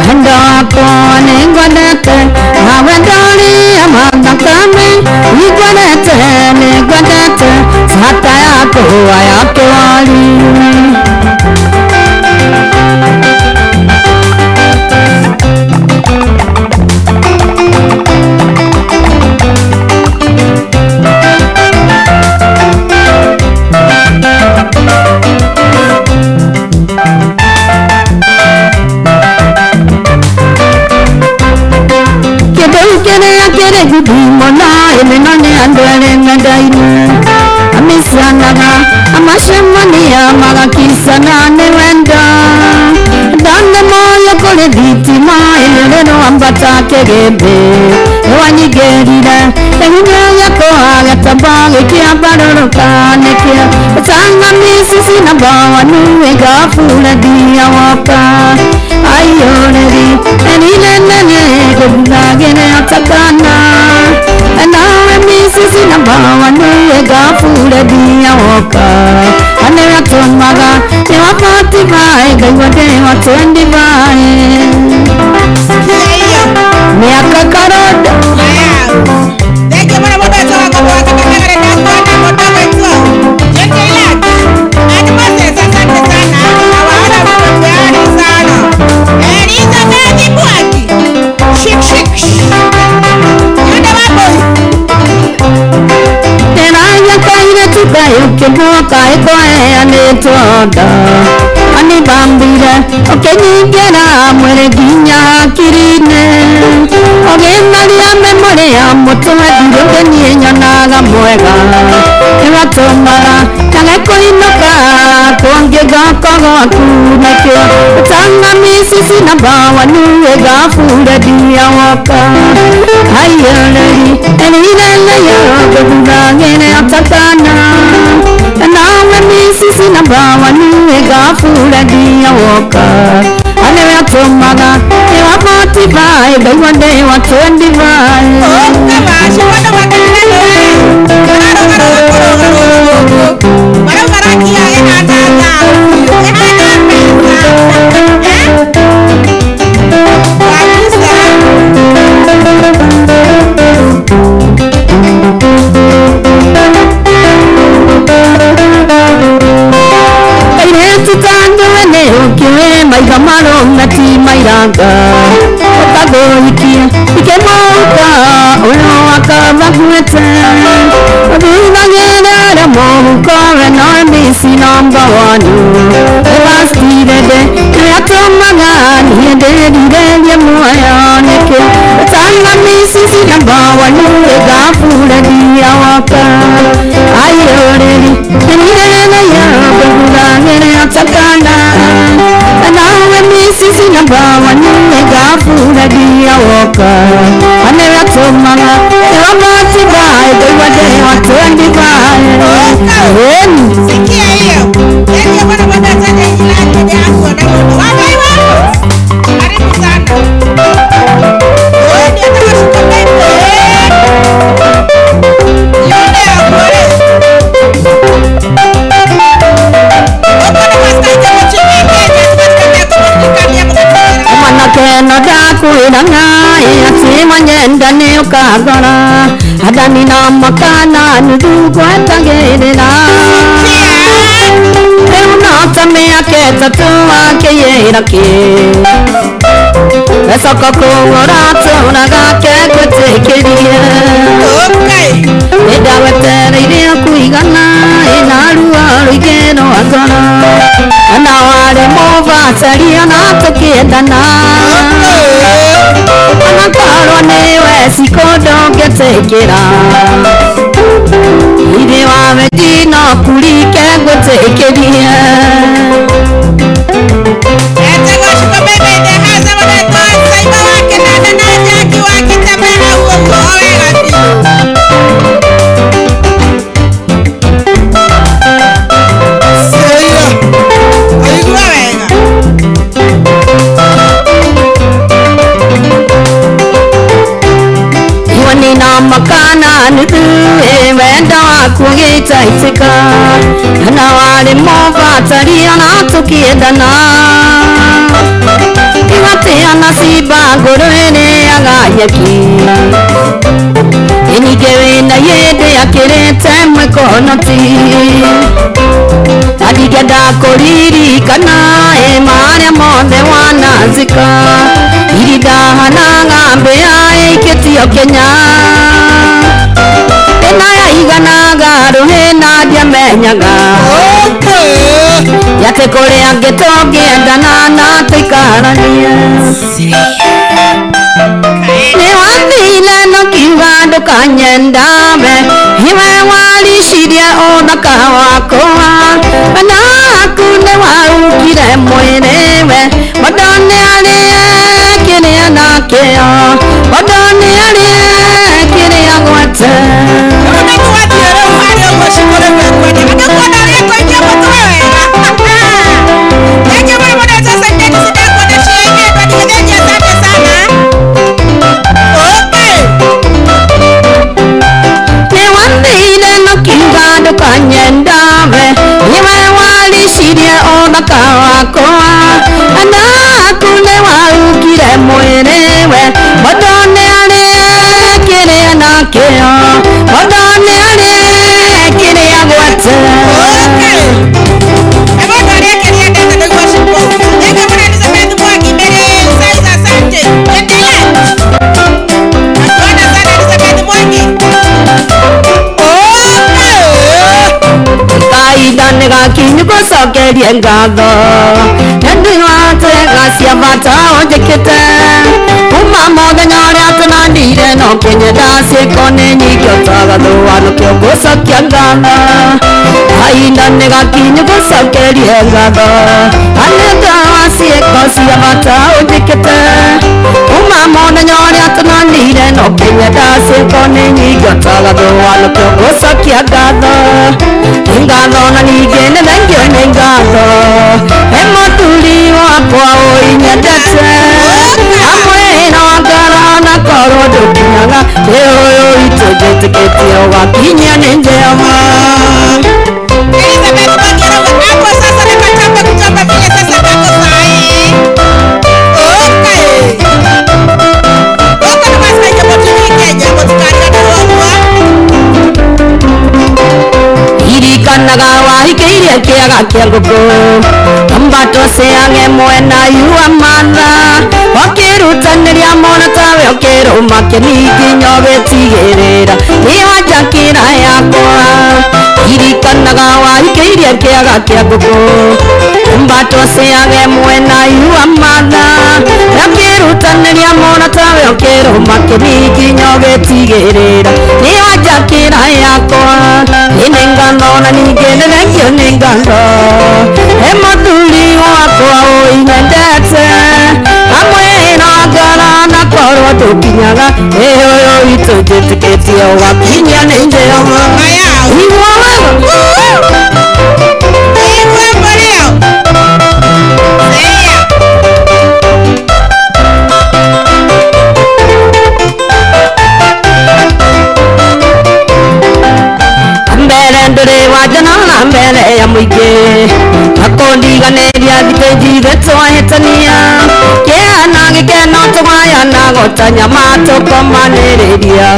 [SPEAKER 8] wendo wakwa nĩngwendete na wendo ũrĩa mathakame nĩngwendete nĩngwendete cata yakwa ya kĩwari. Gũthimona ĩmĩno nĩ andũ erĩ mendaine amicanaga amacemania magakicana nĩ wendo ndone moyo kũrĩ thitima ĩrĩrĩ ambata kĩgĩmbĩ nĩwanyingĩrire ĩhinya gĩakwa gĩtamba gĩkĩambarũrũka nĩkĩo tanga misisi na mbawanu ĩngabure ndia woka aiyũrĩri ĩrinenene gũthagĩre otakana nawe misisi na mbawanu ĩngabure ndia woka anĩwatũmaga nĩwa 45 ngaigua ndĩ wa 25 miaka karoda. Ukĩmwoka ĩkũheanĩtwo nda anibambire ũkĩnyingĩra mwĩrĩ nginya hakiri-inĩ ũgĩtharia memorĩ ya mũtwe ndirũngĩ niĩ nyonaga mwega nĩwatũmaga njage kũinũka kũngĩ ngoko gwaku nakĩo tanga misisi na mbawanu ĩgabure ndia woka aiyũrĩri ĩrinene gũthagĩre otakana nawe misisi na mbawanu ĩgabure ndia woka anĩwatũmaga nĩwa 45 ngaigua ndĩ wa 25. Maiga marona ti mairanga ũkagũikia ikĩmũka ũyũ akavaguĩte ũthugagĩrĩra mũhuko we no misi namba wanu ĩbastirende nĩatũmaga niĩ ndĩrirĩrie muoyo nĩkĩo tanga misisi namba wanu ĩgabure ndia woka aiyũrĩri ĩrirĩrĩria ngũthagĩre otakana nawe misisi namba wanu ĩgabure ndia woka anĩwatũmaga nĩwa 45 ngaigua ndĩ wa 25.
[SPEAKER 9] Sikia hiyo. Yaani bwana bwana ataje jina lake hapo na mtu. Wapi wapi? Karibu sana. Wewe ndiye atakashuka pepe. Yule akore.
[SPEAKER 8] Mwanake no ndakwĩra ng'aĩ atĩ mwanyenda nĩ ũkagora athani na makana nuthu gwetagĩrĩra rĩu no ta mĩaka ĩtatũ akĩyĩra kĩ gĩcoko kũgũra tũraga ke gwĩtĩkĩrie nĩndagwetereire kũigana ĩna ruo rũingĩ rwa ngoro na warĩ mũbacaria na tũkĩendana onakorwo nĩwe cikũ ndũngĩtĩkĩra ithe wa wendi no kurike ngwĩtĩkĩrie. Makana nuthu wenda waku gĩtaitika na warĩ mũbataria na tũkĩendana tigatĩana cimba ngũrũ ĩrĩaga nyeki ningĩ wĩna yĩndĩ akĩrĩte mwĩkonoti na ndingĩenda kũririkana ĩ marĩa mothe wanazika iridahanaga mbĩa ĩikĩtio Kenya ĩna yaiganaga rũhĩ na ndiamenyaga yatĩ kũrĩ angĩ tũngĩendana na tũikaranie nĩ wathire na ũkiuga ndũkanyenda we iwe waricirie ũthaka wakwa na aku nĩ waukire mwĩrĩ we mũndũ nĩ arĩe kĩrĩa nakĩo mũndũ nĩ arĩe kĩrĩa gwete ndũkanyenda we iwe waricirie ũthaka wakwa na aku nĩ waukire mwĩrĩ we mũndũ nĩ arĩe kĩrĩa nakĩo mũndũ nĩ arĩe kĩrĩa gwete. Kahinda nĩ gakinyu gũcokerie ngatho nĩ watega cia bata ũnjĩkĩte kuma mũthenya ũrĩa tũnanire no kĩnyenda ciĩko nĩ nyingĩ ũtagathũa nĩkĩo ngũcokia ngatho kahinda nĩ gakinyu gũcokerie ngatho nĩ ũndũ wa ciĩko cia bata ũnjĩkĩte kuma mũthenya ũrĩa tũnanire no kĩnyenda ciĩko nĩ nyingĩ ũtagathũa nĩkĩo ngũcokia ngatho ngatho na ningĩ nĩ thengio nĩ ngatho he mũthuri wakwa ũinyendete amwĩra ngoro na korwo ndũkinyaga ĩ ũyũ witũ njĩtĩkĩtie ũgakinyia nĩ Jehova.
[SPEAKER 9] Elizabeth Mwangera hapo sasa nakatamba kutamba vile sasa kako sahi. Okay. Oka na basi kaija botini Kenya botikari na rwakwa.
[SPEAKER 8] Irikanaga wahikĩirie kĩaga kĩa ngũkũ mbato ciange mwena yua matha ũkĩrutanĩria mũno tawe ũkĩrũma kĩni nginya ũgĩtigĩrĩra nĩwanjakĩra yakwa irikanaga wahikĩirie kĩaga kĩa ngũkũ mbato ciange mwena yua matha ũkĩrutanĩria mũno tawe ũkĩrũma kĩni nginya ũgĩtigĩrĩra nĩwanjakĩra yakwa nĩ ngatho na ningĩ nĩ thengio nĩ ngatho he mũthuri wakwa ũinyendete amwĩra ngoro na korwo ndũkinyaga ĩ ũyũ witũ njĩtĩkĩtie ũgakinyia nĩ Jehova. Igua wega.
[SPEAKER 9] Igua mboleo. Seya.
[SPEAKER 8] Mbere ndũrĩ wanjona na mbere ya mũingĩ akondiganĩria thitĩnji ithuĩ twahĩtania kĩeha na gĩkeno tũgayana gota nyama tũkomanĩrĩria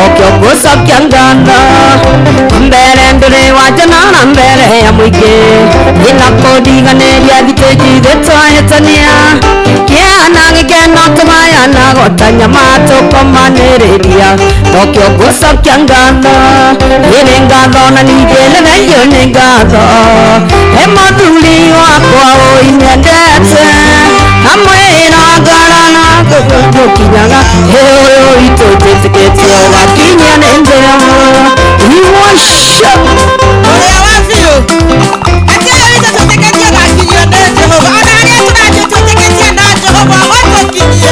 [SPEAKER 8] okĩo ngũcokia ngatho mbere ndũrĩ wanjona na mbere ya mũingĩ ĩnakũndiganĩria thitĩnji ithuĩ twahĩtania kĩeha na gĩkeno tũgayana gota nyama tũkomanĩrĩria nokĩo ngũcokia ngatho ĩrĩ ngatho na ningĩ nĩ thengio nĩ ngatho he mũthuri wakwa ũinyendete amwĩra ngoro na ndũkinyaga ĩ ũyũ witũ njĩtĩkĩtie ũgakinyia nĩ Jehova. Iwasha
[SPEAKER 9] Ũrĩa wa biũ atĩ ũyũ witũ twĩtĩkĩtie ũgakinyio nĩ Jehova ona harĩa tũrathiĩ twĩtĩkĩtie no Jehova ũgũtũkinyia.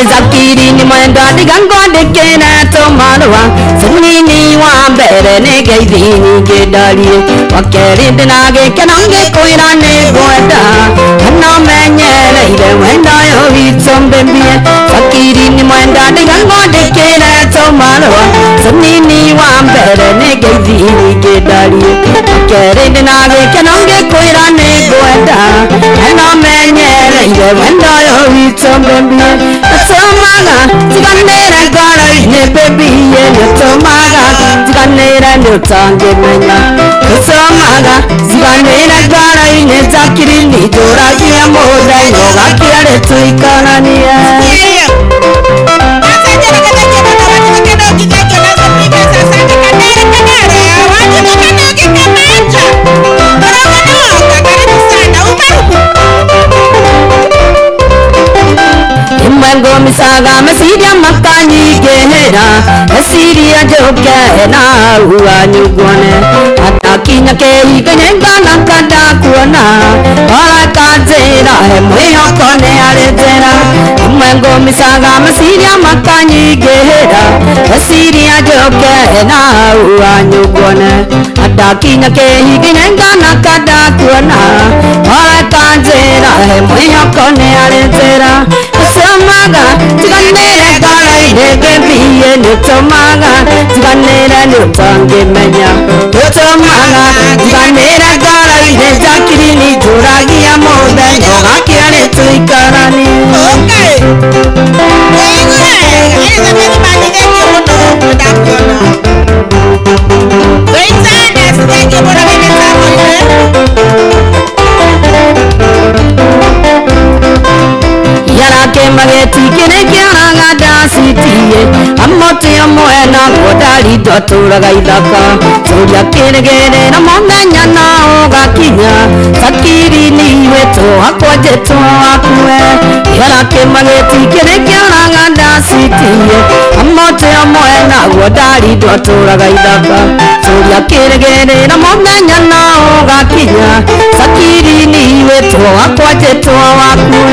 [SPEAKER 8] Zakiri ni mwenda ndiga ngwandĩkĩre tũmarũa Sunini wa mbere nĩ ngeithi nyingĩ ndarie wakerĩ ndĩna gĩkeno ngĩkwĩra nĩ ngwenda kana menyereire wendo ũyũ witũ mbĩmbie Fakiri nĩ mwenda ndĩgaigua ndĩkĩre tũmarũa tũnini wa mbere nĩ ngeithi nyingĩ ndarie wakerĩ ndĩna gĩkeno ngĩkwĩra nĩ ngwenda kana menyereire wendo ũyũ witũ mbĩmbie Nĩtũmaga tiganĩre ngoro-inĩ mbĩmbie nĩtũmaga tiganĩre nĩũtangĩmenya nĩtũmaga tiganĩre ngoro-inĩ Jacqueline njũragia mũthenya ũgakira rĩ tũikaranie. Ngomisaga meciria makanyingĩhĩra meciria njũke na ua nyuguone atakinya kĩhinga-inĩ nganaka ndakuona oraka njĩra he mwĩhoko nĩ harĩ njĩra imwe ngomisaga meciria makanyingĩhĩra meciria njũke na ua nyuguone atakinya kĩhinga-inĩ nganaka ndakuona oraka njĩra he mwĩhoko nĩ harĩ njĩra Nĩtũmaga tiganĩre ngoro-inĩ ngĩmbie nĩtũmaga tiganĩre nĩũtangĩmenya nĩtũmaga tiganĩre ngoro-inĩ Jacqueline njũragia mũthenya ũgakira rĩ tũikaranie. Mageti kĩaraga ndacitie amote amwe naguo ndarindwo atũraga ithaka tũria kĩrĩgĩrĩra mũthenya na ũgakinya Jacqueline wĩtwo wakwa njĩtwo wakue kĩara mageti kĩaraga ndacitie amote amwe naguo ndarindwo atũraga ithaka tũria kĩrĩgĩrĩra mũthenya na ũgakinya Jacqueline wĩtwo wakwa njĩtwo wakue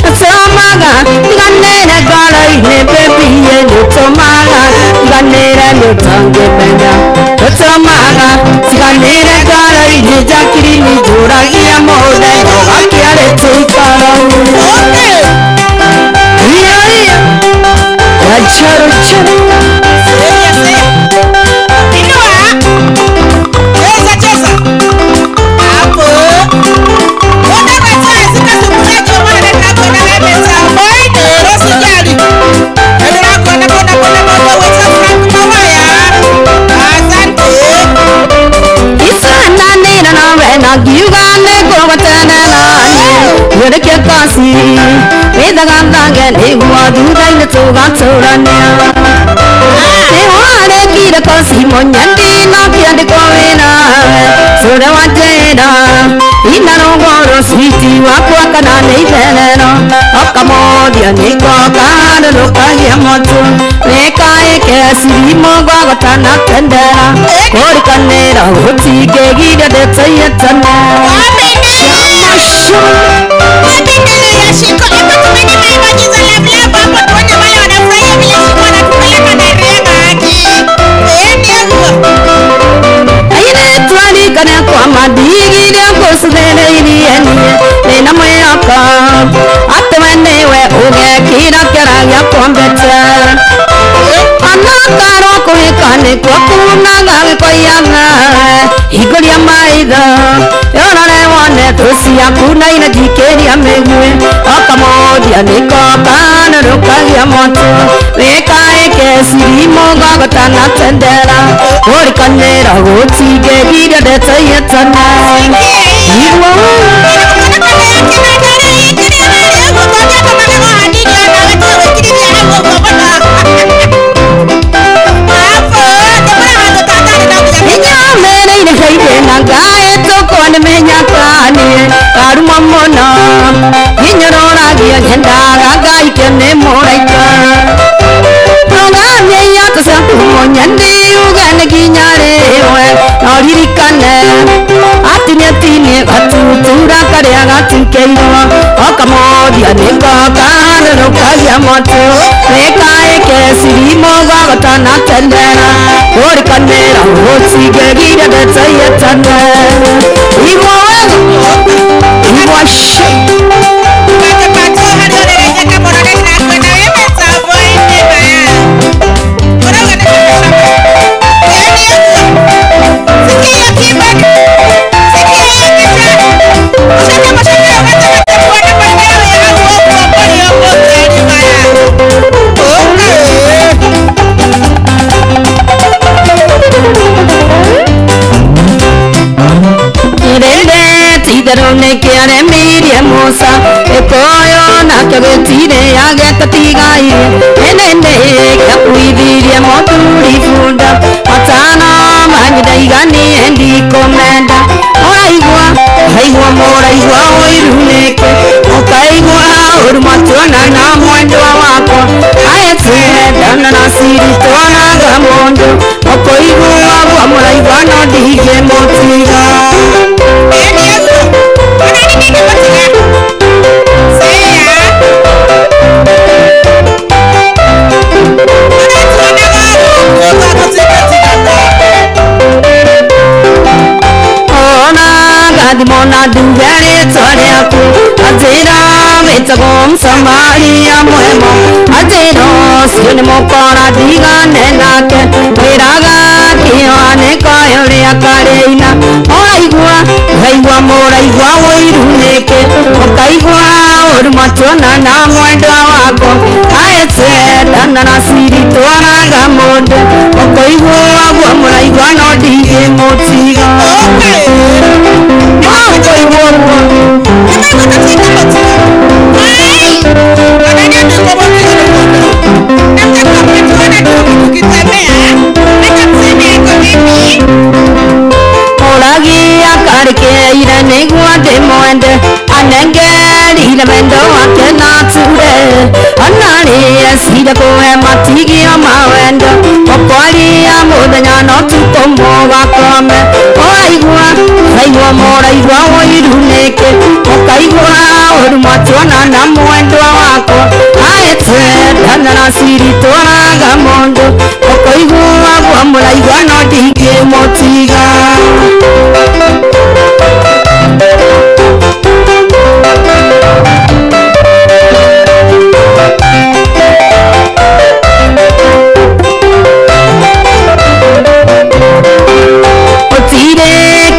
[SPEAKER 8] nĩtũmaga tiganĩre ngoro-inĩ mbĩmbie nĩtũmaga tiganĩre nĩũtangĩmenya nĩtũmaga tiganĩre ngoro-inĩ Jacqueline njũragia mũthenya ũgakira rĩ tũikaranie. Withagathange nĩguo thutha-inĩ tũgatũrania nĩwarekire koci mũnyendi na kĩandĩkwo wĩra cũre wa njĩra ina rũgũrũ switi wakwa kana nĩ itherero ũkamũthia nĩko karũrũkagia mũtu wĩkaĩke cirimũ gwagotana tendera kũrikanĩra gũtingĩgiria ndĩtũiye tene. Kwa madigire ngũcuthĩrĩirie niĩ ndĩna mwĩhoko atĩ we nĩwe ũgekĩra kĩara gĩakwa mbete onakarwo kũhĩka nĩkuo kuunaga gĩkoiyaga hingũria maitho ũrore wone thũ ciaku na inanjikĩria mĩguĩ ũkamũthia nĩko kanũrũkagia mũtũ wĩkaĩke cirimũ gwagotana tendera kũrikanĩra gũtingĩgiria ndĩtũiye tene. Karuma mũno inyororagia nyendaga ngaikio nĩ mũraika rũgamia iratũ ciaku mũnyendi uge nĩ nginya rĩwe no ririkane atiniatinie gatutura karĩa gatukĩirwo ũkamũthia nĩko kanũrũkagia mũtũ wĩkaĩke cirimũ gwagotana tendera kũrikanĩra gũtingĩ Ndete yetane igwa wega igwa shi Musa ekoyo na kegotire yagetatigairie enene gĩakuithirie mũthuri bunda matano manyidaiganie ndikomenda mũraigua raigua mũraigua ũiru nĩkĩ mũkaigua ũru matuona na mwendwa wakwa aetwendana na siri twonaga mũndũ mũkũigua guo mũraigua no ndingĩmũtiga. Mona ndugere rĩaku anjĩra wĩtagwo Msamaria mwema anjĩra ũcio nĩ mũkora ndigane nake wĩraga kĩoanĩko ũrĩa karĩina mũraigua raigua mũraigua ũiru nĩkĩ mũkaigua ũru matuona na mwendwa wakwa aetwendana na siri twaraga mũndũ mũkũigua guo mũraigua no ndingĩmũtiga. Mũragia karĩkĩire nĩguo ndĩmwende anengerire wendo wake na ture onarĩe cira kũhe matigio ma wendo mũkwaria mũthenya no tukũ mũgakome mũraigua raigua mũraigua ũiru nĩkĩ mũkaigua ũru mwatuona na mwendwa wakwa aetwendana na siri twaraga mũndũ mũkũigua guo mũraigua no ndingĩmũtiga.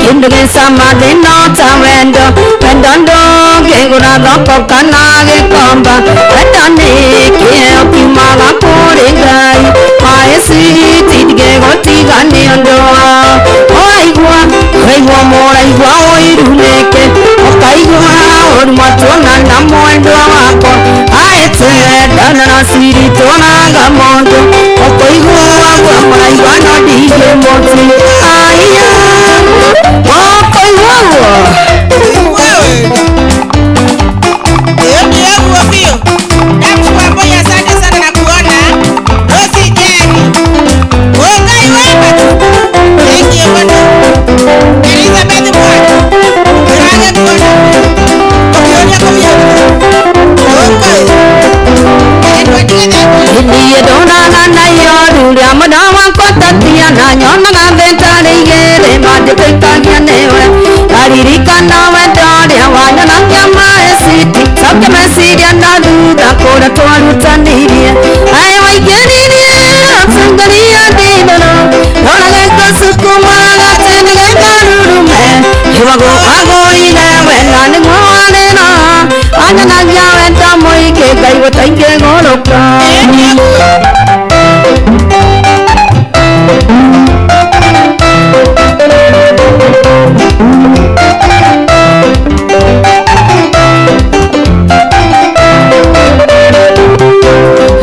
[SPEAKER 8] Kindu gĩcama thĩna ta wendo wendo ndũngĩgũra thoko kana gĩkomba wendo nĩ kĩheo kiumaga kũrĩ Ngai maĩ citi ndingĩgũtiga nĩ ũndũ wao mũraigua raigua mũraigua ũiru nĩkĩ mũkaigua ũru matuona na mwendwa wakwa aetwendana na siri tuonaga mũndũ mũkũigua guo mũraigua no ndingĩmũtiga. Aiya na nyonaga thĩtarĩ igĩrĩ mandĩtĩkagia nĩwe ndaririkana wendo ũrĩa wanyonagia maĩ citi coke meciria na thutha kũrĩa twarutanirie aĩ waingĩririe atungaria ndindoro ndorage ngũcukuma gatĩ nĩgĩkarurume ĩwagũ agũire we na nĩguo warĩra wanyonagia wendo mũingĩ Ngai gũtaingĩgũrũka.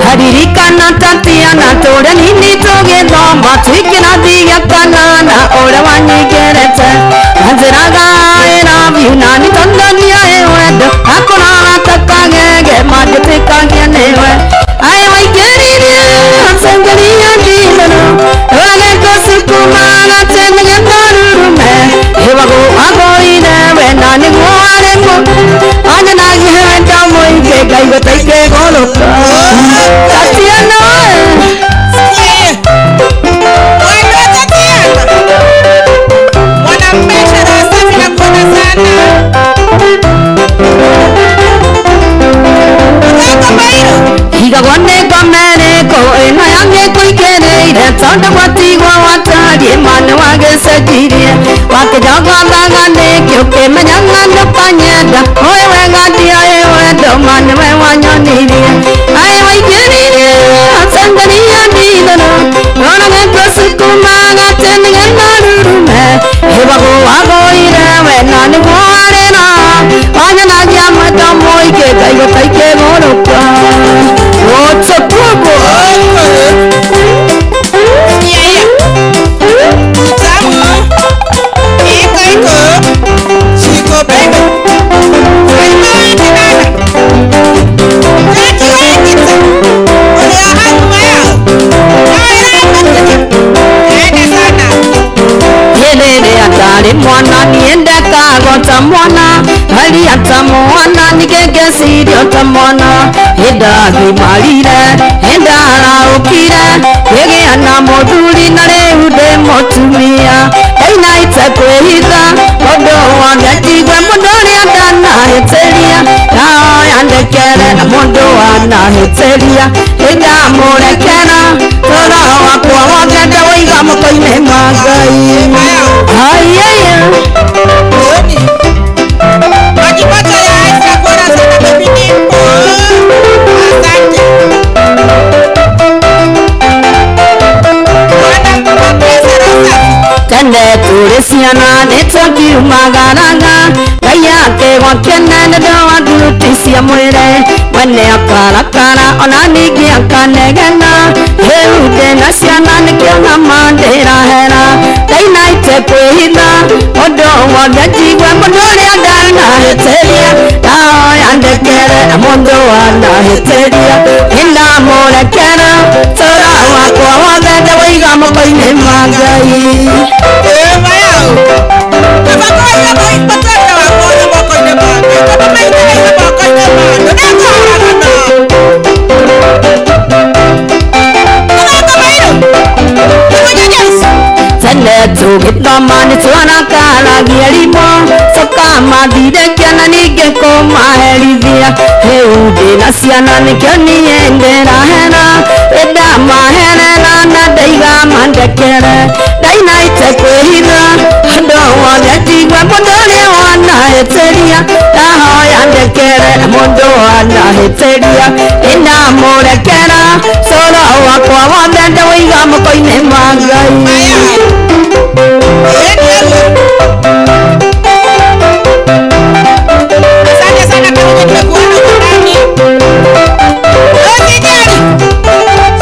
[SPEAKER 8] Haririkana tatiana tũrĩa nini tũgĩthoma twĩ kĩrathi gĩa kanana ũrĩa wanyingĩrĩte anjĩraga I love you na nĩ tondũ ndiũĩ wendo akũrora ta kagege mandĩtĩkagia nĩwe aĩ waingĩririe acengeria ndindoro ndorage ngũcukuma gatĩ nĩgĩkarurume ĩwagũ agũire we na nĩguo warĩ mũ wanyonagia wendo mũingĩ Ngai gũtaingĩgũrũka. Tatiana we.
[SPEAKER 9] Wendo Tatiana.
[SPEAKER 8] Wakĩnjenjirie wakĩnjogothaga nĩkĩ ũkĩmenyaga ndũkanyenda ũĩ wega ndioĩ wendo ma nĩwe wanyonirie aĩ waingĩririe acenjeria ndithũrũ roragĩtwo cukuma gatĩ nĩgetha rurume ĩbagũ wagũire we na nĩguo warĩra wanyonagia mwendo mũingĩ ngaigua ta ikĩgũrũka. What's up, boy? Mwana niende kagota mwana hali ata mwana nigegecirio ta mwana hindagimarire hindaraukire ngĩgĩa na mũthuri na rĩu ndĩ mũtumia ndainaite kwĩhitha mũndũ wothe njigue mũndũ ũrĩa ndanahĩtĩria ndaoya ndekere na mũndũ wanahĩtĩria hĩndamũrekera tũro wakwa wothe ndĩwũiga moko-inĩ ma Ngai. Tene tũrĩ ciana nĩtũkiumagaraga Ngai akĩgwa kĩnene ndoa nduti cia mwĩrĩ mwene akarakara ona ningĩ akanegena rĩu ndĩna ciana nĩkĩo ng'ama ndĩrahera ndainaite kwĩhitha mũndũ wothe njigue mũndũ ũrĩa ndanahĩtĩria ndaoya ndekere na mũndũ wanahĩtĩria nĩndamũrekera tũra wakwa wothe ndĩwũiga moko-inĩ ma Ngai. Tene tũgĩthoma nĩtwarakaragia rimũ tũkamathirĩkia na ningĩ kũmaherithia rĩu ndĩna ciana nĩkĩo niĩ ndĩrahera ndĩndamaherera na ndaiga mandekere ndainaite kwĩhitha andũ othe njigue mũndũ ũrĩa wanahĩtĩria ndahoya ndekere na mũndũ wanahĩtĩria ndĩndamũrekera cũro wakwa wothe ndĩwũiga moko-inĩ ma Ngai.
[SPEAKER 9] Asante sana kwa nimekuona huko ndani. Usijali.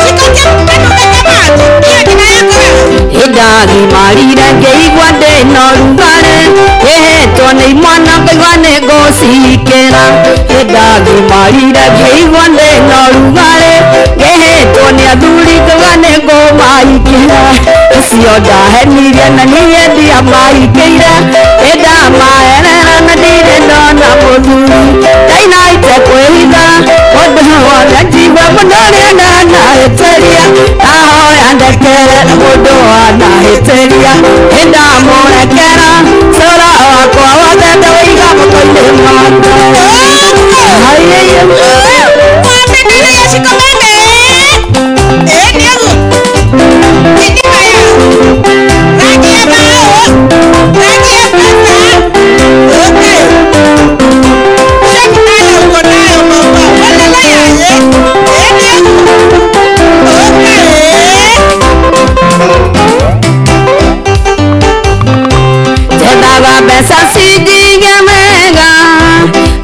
[SPEAKER 9] Sikoke mpendo kama hiyo jina yako wewe.
[SPEAKER 8] Indagimarire ngĩigua ndĩna ũrugarĩ ngĩhĩtwo nĩ imwana ngaigua nĩ ngũcikĩra Indagimarire ngĩigua ndĩna ũrugarĩ ngĩhĩtwo nĩ athuri ngaigua nĩ ngũmaikĩra ũcio ndahenirie na niĩ ndiamaikĩire ĩndamaherera na ndirĩ ndona mũthuri ndainaite kwĩhitha mũndũ wothe njigue mũndũ ũrĩa ndanahĩtĩria ndahoya ndekere na mũndũ wanahĩtĩria ĩndamũrekera cũra wakwa wothe ndĩwũiga moko-inĩ ma Ngai. Njethaga mbeca cinjige wega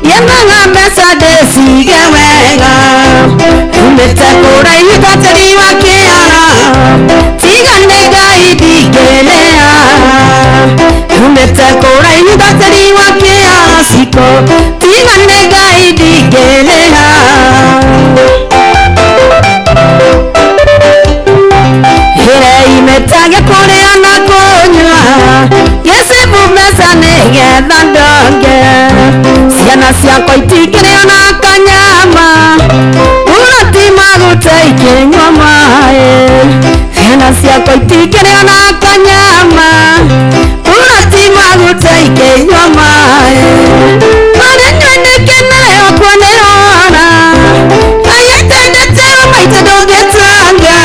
[SPEAKER 8] njethaga mbeca ndĩcige wega umĩte kũraihu ta tĩri wa kĩara tiga nĩ Ngai ndingĩrĩa umĩte kũraihu ta tĩri wa kĩara ciko tiga nĩ Ngai ndingĩrĩa hĩre imetage kũrĩa na kũnyua gĩcibu mbeca nĩgetha ndonge ciana ciakwa itingĩrĩa na kanyama urati maguta ikĩnyua maĩ ciana ciakwa itingĩrĩa na kanyama urati maguta ikĩnyua maĩ marĩ nyue nĩkenere okwo nĩrora Ngai atendete maitũ ndũngĩtanga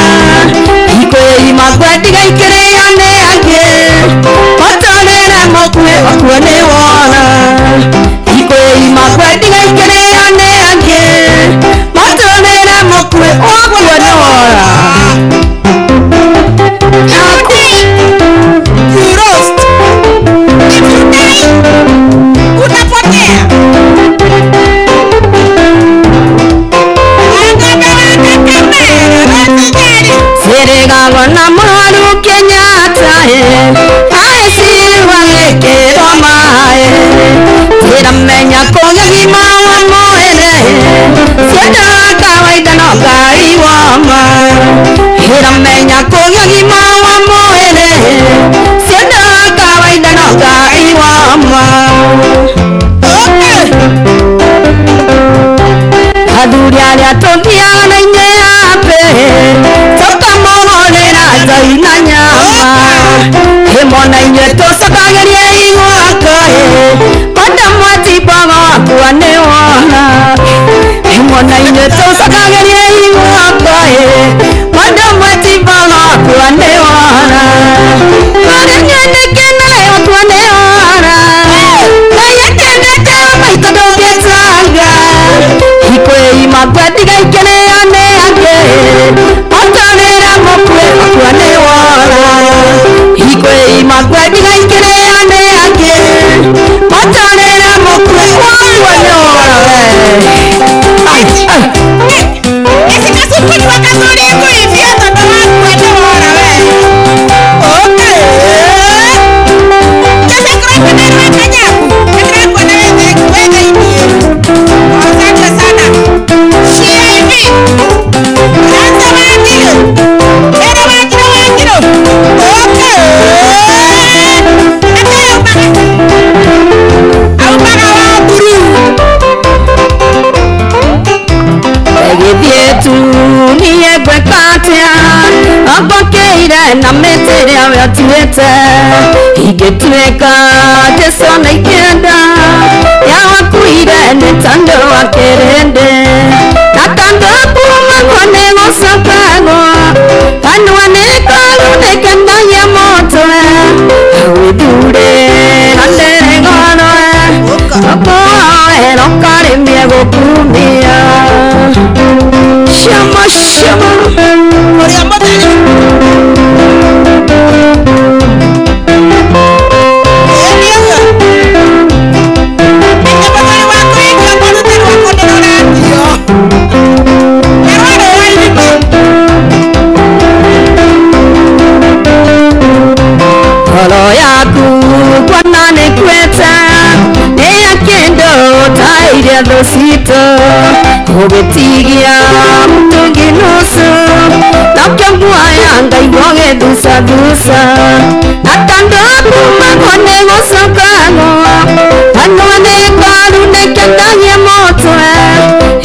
[SPEAKER 8] ikũyũ makwa ndiga ikĩrĩa Tiramenya kũgĩa ũgima wa mwĩrĩ Cienda kawaida no Ngai wa ma Tiramenya kũgĩa ũgima wa mwĩrĩ Cienda kawaida no Ngai wa ma Athuri arĩa tũthiaga na inyuĩ happy tũkamũhũrĩra njohi na nyama Hĩmo na inyuĩ tũcokagĩrie igwaka Kwenda mwatibwaga wakua nĩ wona Hĩmo na inyuĩ tũcokagĩrie igwaka Kwenda mwatibwaga wakua nĩ wona Marĩ nĩkenaga wakua nĩ wona Ngai akendete maitũ ndũngĩtanga Ikwĩ magwetiga ikenea nĩ angĩ Mũtũrĩre mũkue wakua nĩ wona Ikwĩ magwetiga ikenea nĩ angĩ Mũtũrĩre mũkue wakua nĩ wona we Na mĩtĩ ĩrĩa we atuĩte ingĩtuĩka Jesũ na ikĩenda yawakuire nĩ tondũ wa kĩrĩndĩ na tondũ kumagwo nĩ gũcokagwo kanua nĩ karunĩkenagia mũtwe wĩthure na ndĩrĩgorwe ũkũhoera ũkarĩmie gũkumia Shama shama
[SPEAKER 9] ũrĩa mũtheri
[SPEAKER 8] Ngoro yaku kuona nĩ kwete nĩ ya kĩndũ ta iria thũ citũ ũgĩtigia mũtũngi nusu nakĩo nguoya ngaigua ũgĩthucathuca na tondũ kumagwo nĩ gũcokagwo kanua nĩ karu nĩkendagia mũtwe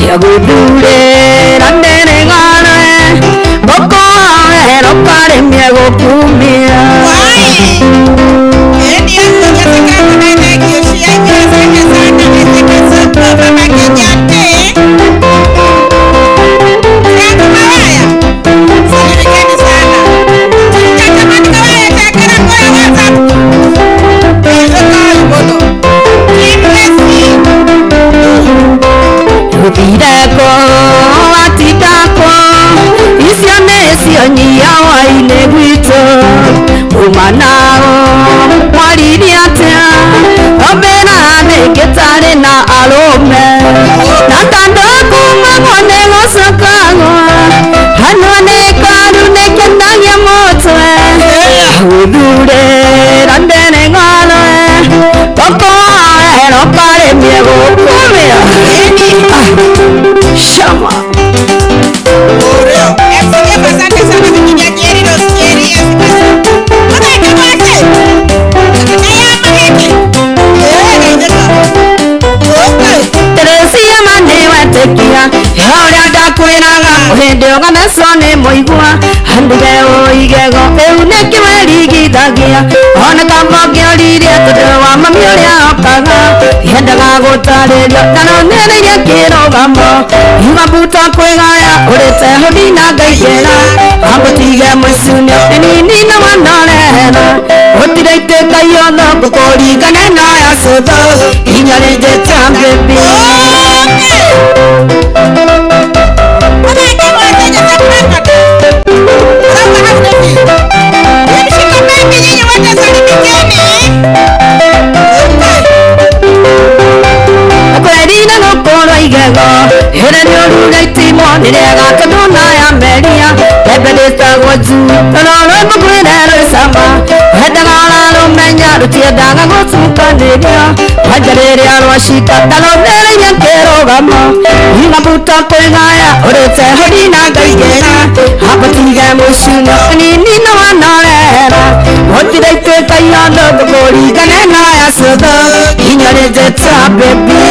[SPEAKER 8] yagũthurĩra ndĩrĩgorwe ngũkũhoera ũkarĩmie gũkumia Rũthireko watindakwo icio nĩcio nyia wa-inĩ gwitũ uma nao mwaririe atĩa ombĩra nĩngĩtarĩ na arũme na tondũ kumagwo nĩ gũcokagwo kanua nĩ karu nĩkenagia mũtwe wĩthurĩra ndĩrĩgorwe ngũkũhoera ũkarĩmie gũkumia Shama Teresia mane wetekia ũrĩa ndakwĩraga hĩndĩ ũgamecwo nĩ mũigua ndige ũigego rĩu nĩkĩ werigithagia ona kamba ũngĩoririe tondũ wa mami ũrĩa okaga yendaga gũtarĩrio na nonĩrĩirie kĩrũgamo iga mbuto kwĩgaya ũrĩte hũni na ngaigĩra amũtige mũcunio nĩnini na wanorehera gũtirĩ itĩka iotho ngũkũringane na ya cũthũ hinya rĩnjĩta mbĩmbi Kwĩrira gũkũrwo igego hĩrĩ nĩ ũrure itimo nĩ rĩega tondũ na ya meria mbembe ndĩtagwo njuu tondũ rwĩmbo ngwĩre rwĩ cama wendaga ũrarũmenya rũtiendaga gũtukana. nĩrĩo wanjarĩrĩa rwacika ndalonereirie ngĩrũgama igabuta kwĩgaya ũrĩte hũri na ngaigĩra habatige mũcino nini no wanorera gũtirĩ ituĩka iondo ngũkũringane na ya cũthũ inyorĩte ta baby.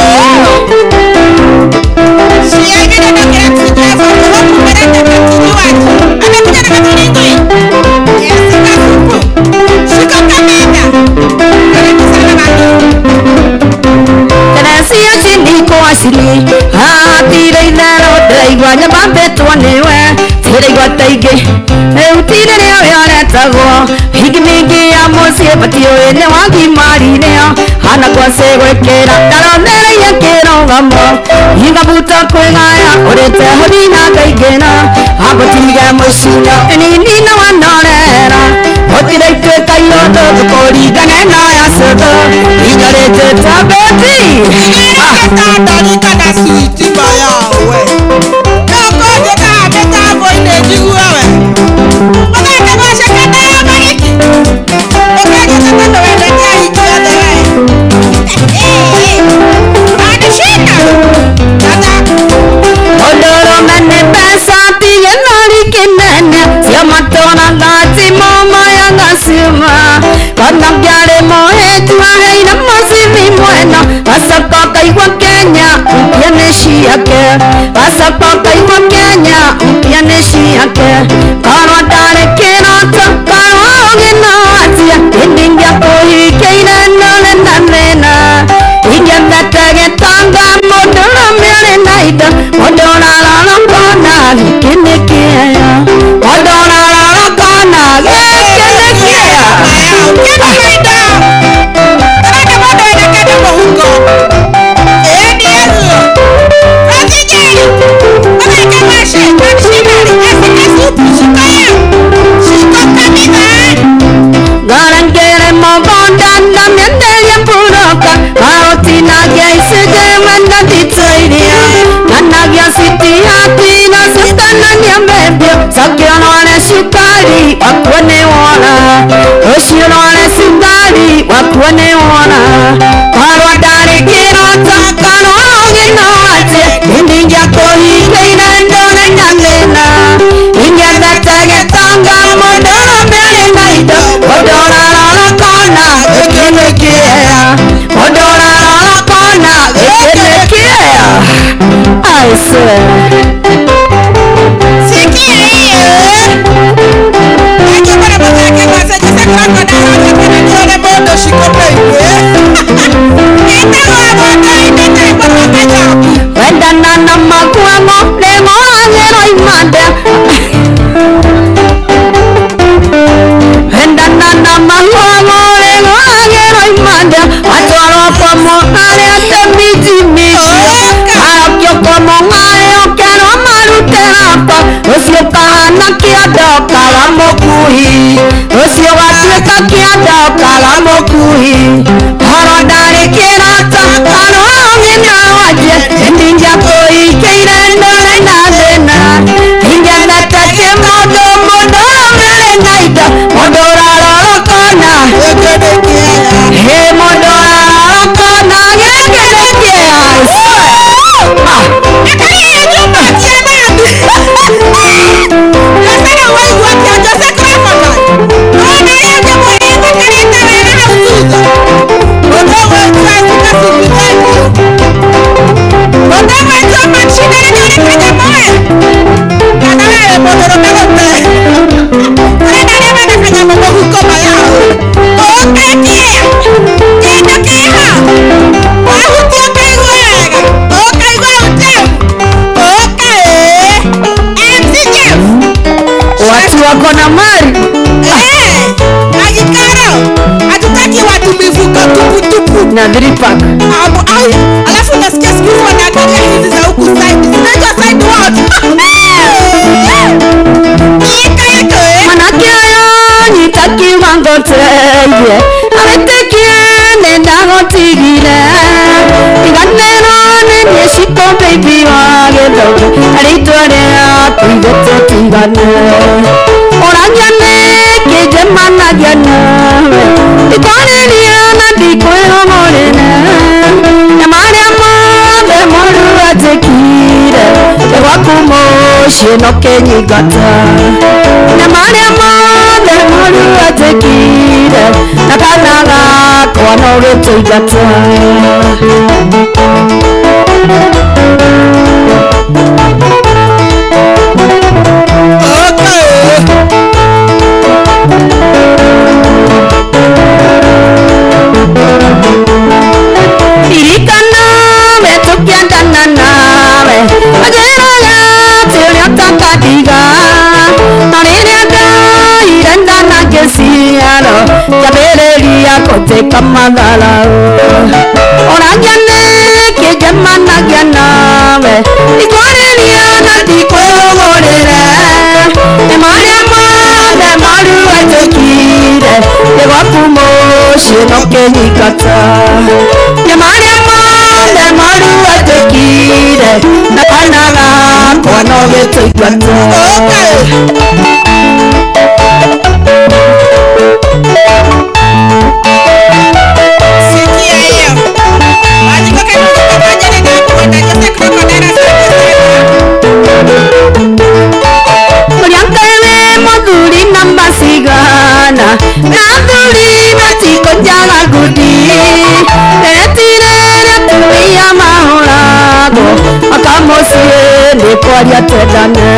[SPEAKER 8] Asili hatire ithero ndĩraigua nyambambĩtwo nĩwe tiraigua ta ingĩ rĩu tire rĩo yoretagwo hingi mĩingĩ ya mũciĩ batiũĩ nĩ wagimarirĩo hana kwacĩ gwĩkĩra ndaronereirie kĩrũgamo igabuta kwĩgaya ũrĩte hũri na ngaingĩra agũtige mũcinyo nini na wanorera gũtirĩ ituĩka iondo ngũkũringane na ya cũthũ inyorĩte ta baby.
[SPEAKER 9] Kana switi bayawe nakoje ka mĩtambo-inĩ njigua we ũgeke gwacekana ya mariki ũkagĩte tondũ wendete ahiki othe we andicina tata
[SPEAKER 8] ũndũrũme nĩ mbeca tige thori kĩnene cia matũra ngati momaya ngaciuma kana ngĩarĩ mũhĩtu aheire mũcibi mwena gacoka ũkaigua Kenya mpya nĩ ciake gacoka ũkaigua Kenya mpya nĩ ciake korwo ndarĩ kĩroto korwo ũgĩ no atia ĩndĩ ingĩakũhikĩire ndũrĩ na thĩna ingĩendete gĩtonga mũndũrũme ũrĩ na indo mũndũ ũrarora ũkona gĩkĩ nĩ kĩea mũndũ ũrarora ũkona gĩkĩ nĩ kĩea. Garangere mogonda ndamyenderie mburoka marotinagia icunjĩ wenda nditũirio nanagia citihatina citanania mbembio cokia ũrware cukari wakuo nĩ wona rũciũ ũrware cukari wakuo nĩ wona korwo ndarĩ kĩroto korwo ũgĩ no atĩ ĩndĩ ingĩakũhingĩire ndũrĩ na thĩna ingĩendete gĩtonga mũndũrũme ũrĩ na indo mũndũ ũrarora ũkona gĩkĩ nĩ kĩea mũndũ ũrarora ũkona gĩkĩ nĩ kĩea. I swear.
[SPEAKER 9] Sikia hiyo. Akibona mwanake maseje kwako na haja tena nione mondo shiko baby. Itawa mondo inete kwa kaja.
[SPEAKER 8] Wendana na makuango nĩmo agĩro imande wendana na makuango nĩmo agĩro imande atwarwo kwa mũng'are ate miti miti arokio kwa mũng'are ũkerwo marute rapa ũcio ũkahana kĩondo kaga mũkuhi ũcio watuĩka kĩondo kaga mũkuhi korwo ndarĩ kĩroto korwo ũgĩ no wanjie ĩndĩ ingĩakũhikĩire ndũrĩ na thĩna ingĩendete kĩmũndũ mũndũrũme ũrĩ na indo mũndũ ũrarora ũkona hĩ mũndũ ũrarora ũkona gĩkĩ nĩ kĩea. Watu wako na mali.
[SPEAKER 9] Agikaro, hatutaki watu mifuko tupu tupu.
[SPEAKER 8] Na 3 pack.
[SPEAKER 9] Alafu nasikia siku hizi wanaangalia hizi za huku side. Zinaitwa side what?
[SPEAKER 8] Manake ũyũ nyita kiwango teithie awĩtĩkie nĩ ndagũtigire iganĩrwo nĩ niĩ ciko baby wa gĩthũngũ rĩtwa rĩaku ithe tũtigane ũragia nĩkĩ njemanagia nawe ndikwarĩria na ndikwĩhũgũra. Mũciĩ no kĩnyingata na marĩa mothe moru anjĩkire na kana gakwa no gĩtũingata. Ririkana we tũkĩendana nawe anjĩraga atĩ ũrĩa ũtakatiga no rĩrĩa ndaire nda na ngĩciarwo kĩambĩrĩria gũtuĩka matharaũ ũragia nĩkĩ njemanagia nawe ndikwarĩria na ndikwĩrũgũrĩre nĩ marĩa mothe moru anjĩkire nĩ gwaku mũciĩ no kĩnyingata nĩ marĩa mothe moru anjĩkire na kana gakwa no gĩtũingata.
[SPEAKER 9] Sikia hiyo. Majiko kama kama na kuenda Jose Crocodile asante sana.
[SPEAKER 8] Mũrĩangawe mũthuri na macigana na athuri matikũnjaga ngundi etirĩre atumia mahũragwo makamũciĩ nĩ kwaria twendane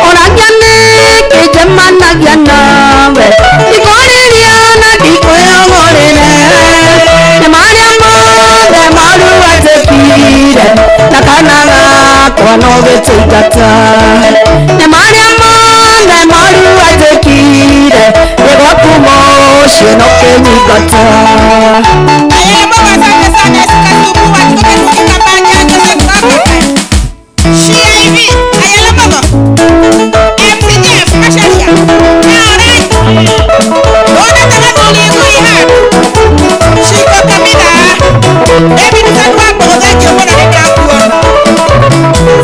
[SPEAKER 8] ũragia nĩkĩ njemanagia nawe ndikwarĩria na ndikwĩyũgũrĩre nĩ marĩa mothe moru anjĩkire na kana gakwa no gĩtũingata nĩ marĩa mothe moru anjĩkire nĩ gwaku mũciĩ no kĩnyingata.
[SPEAKER 9] Ayala Bobo asante sana Sikasubu Majiko Kenuki Kabanja Jose Crocodile. Shia hivi Ayala Bobo. MC Jeff Masharia. Alright. Ona tafadhali kuiha. Shiko kabisa. David Sandwa Bobo thank you mwana nĩndakuona.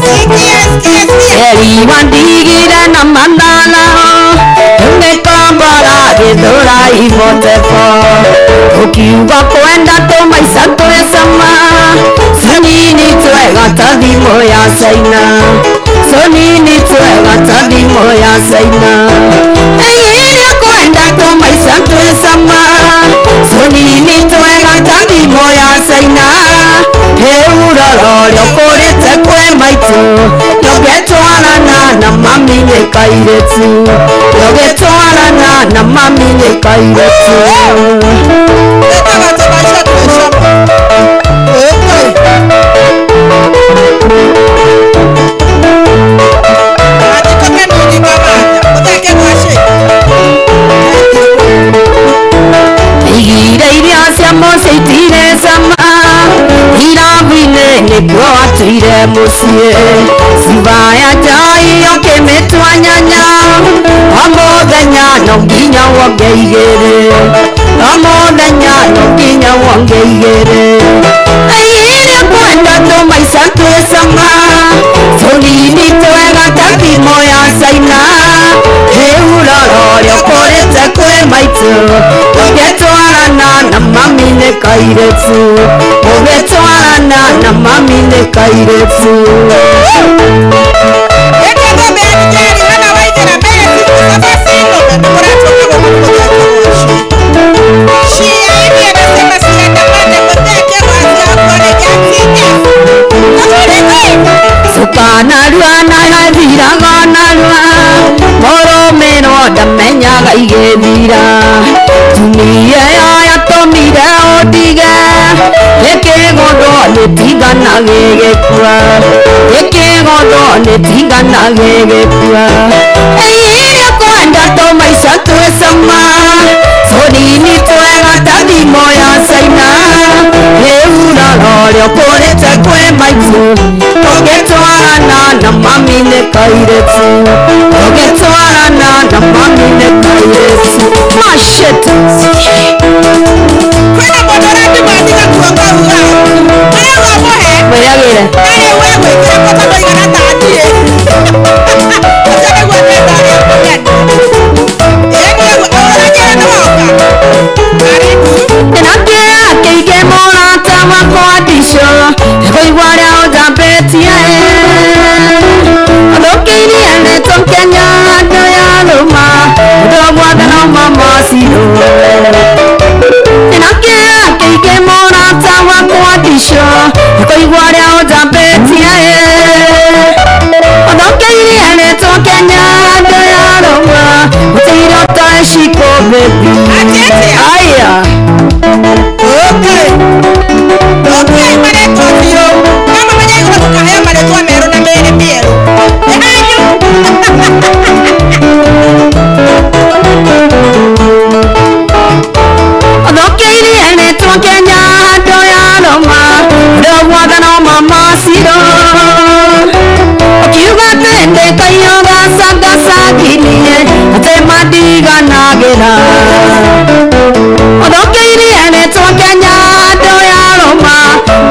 [SPEAKER 9] Sikia sikia sikia.
[SPEAKER 8] Eri wandigire na mandala Tumekambara gĩthũra ibotebo Ukiuga kwenda tũmaica twĩcama Sunini twega ta thimũ ya Caina Sunini twega ta thimũ ya Caina Ĩrĩa kwenda tũmaica twĩcama Sunini twega ta thimũ ya Caina Heuroro rĩũkũrĩte kwĩ maitũ Rũgĩtwarana na mami nĩ kairĩtu Rũgĩtwarana na mami nĩ kairĩtu.
[SPEAKER 9] Tũkaga tũmaica twĩcama. Okay. Majiko Kenuki Kabanja. Mũtheke gwaci.
[SPEAKER 8] Igire irio cia mũciĩ itirĩ cama irabu-inĩ nĩkuo atuire mũciĩ cibaya njai ũkĩmĩtua nyanya o mũthenya no nginya wonge igĩrĩ o mũthenya no nginya wonge igĩrĩ ĩrĩa kwenda tũmaica twĩcama tũnini twega ta thimũ ya Caina rĩu roro rĩũkũrĩte kwĩ maitũ ũgĩtwarana na mami nĩ kairĩtu ũgĩtwarana na mami nĩ kairĩtu.
[SPEAKER 9] Ĩkĩa ng'ombe ya Njeri hana waithera mbere siku sabasino na mũratuoka gũkũ mũtheke gwaci. Shia hivi anasema siandamane mũtheke gwaci akuone gyakinya.
[SPEAKER 8] Cuka narua na hathiraga narua mũrũmĩrwo ndamenyaga igĩthira tumia ĩyo yatũmire ũndige ĩkĩgũthwo nĩ tigana gĩgĩkua ĩkĩgũthwo nĩ tigana gĩgĩkua ĩrĩa kwenda tũmaica twĩcama tũnini twega ta thimũ ya Caina rĩu roro rĩũkũrĩte kwĩ maitũ tũgĩtwarana na mami nĩ kairĩtu tũgĩtwarana na mami nĩ kairĩtu mashit.
[SPEAKER 9] Kwĩna mũndũ ũrandimandika kuonga uga. Arauga mũhe.
[SPEAKER 8] Mwĩragĩre.
[SPEAKER 9] Arĩ we gwĩkĩra kota ndũigana ta niĩ. Ũcio nĩguo ndenda ũrĩa kũnyenda. Ĩĩ nĩguo ũranjĩra nĩ woka. Karibu.
[SPEAKER 8] Ndĩna kĩeha kĩingĩ mũrata wakwa ndico kũigua ũrĩa ũnjambĩtie. Ũthũkĩire wendisho Nĩkũigua ũrĩa ũnjambĩtie Ũthũkĩirie rĩtwa Kenya andũ ya rũma Gũtirĩ ũtoĩ Shiko baby Aya
[SPEAKER 9] Okay. Okay, marĩtwa biũ. No mamenye igũrũ tũkaheo marĩtwa merũ na mĩĩrĩ mĩerũ. Nĩ hanyu.
[SPEAKER 8] Ũthũkĩirie rĩtwa Kenya andũ ya rũma Ndũgwatha no mama ciro Ũkiuga atĩ ndĩkaiyũ gacangacangirie Atĩ mandiganagĩra Ũthũkĩirie rĩtwa Kenya andũ ya rũma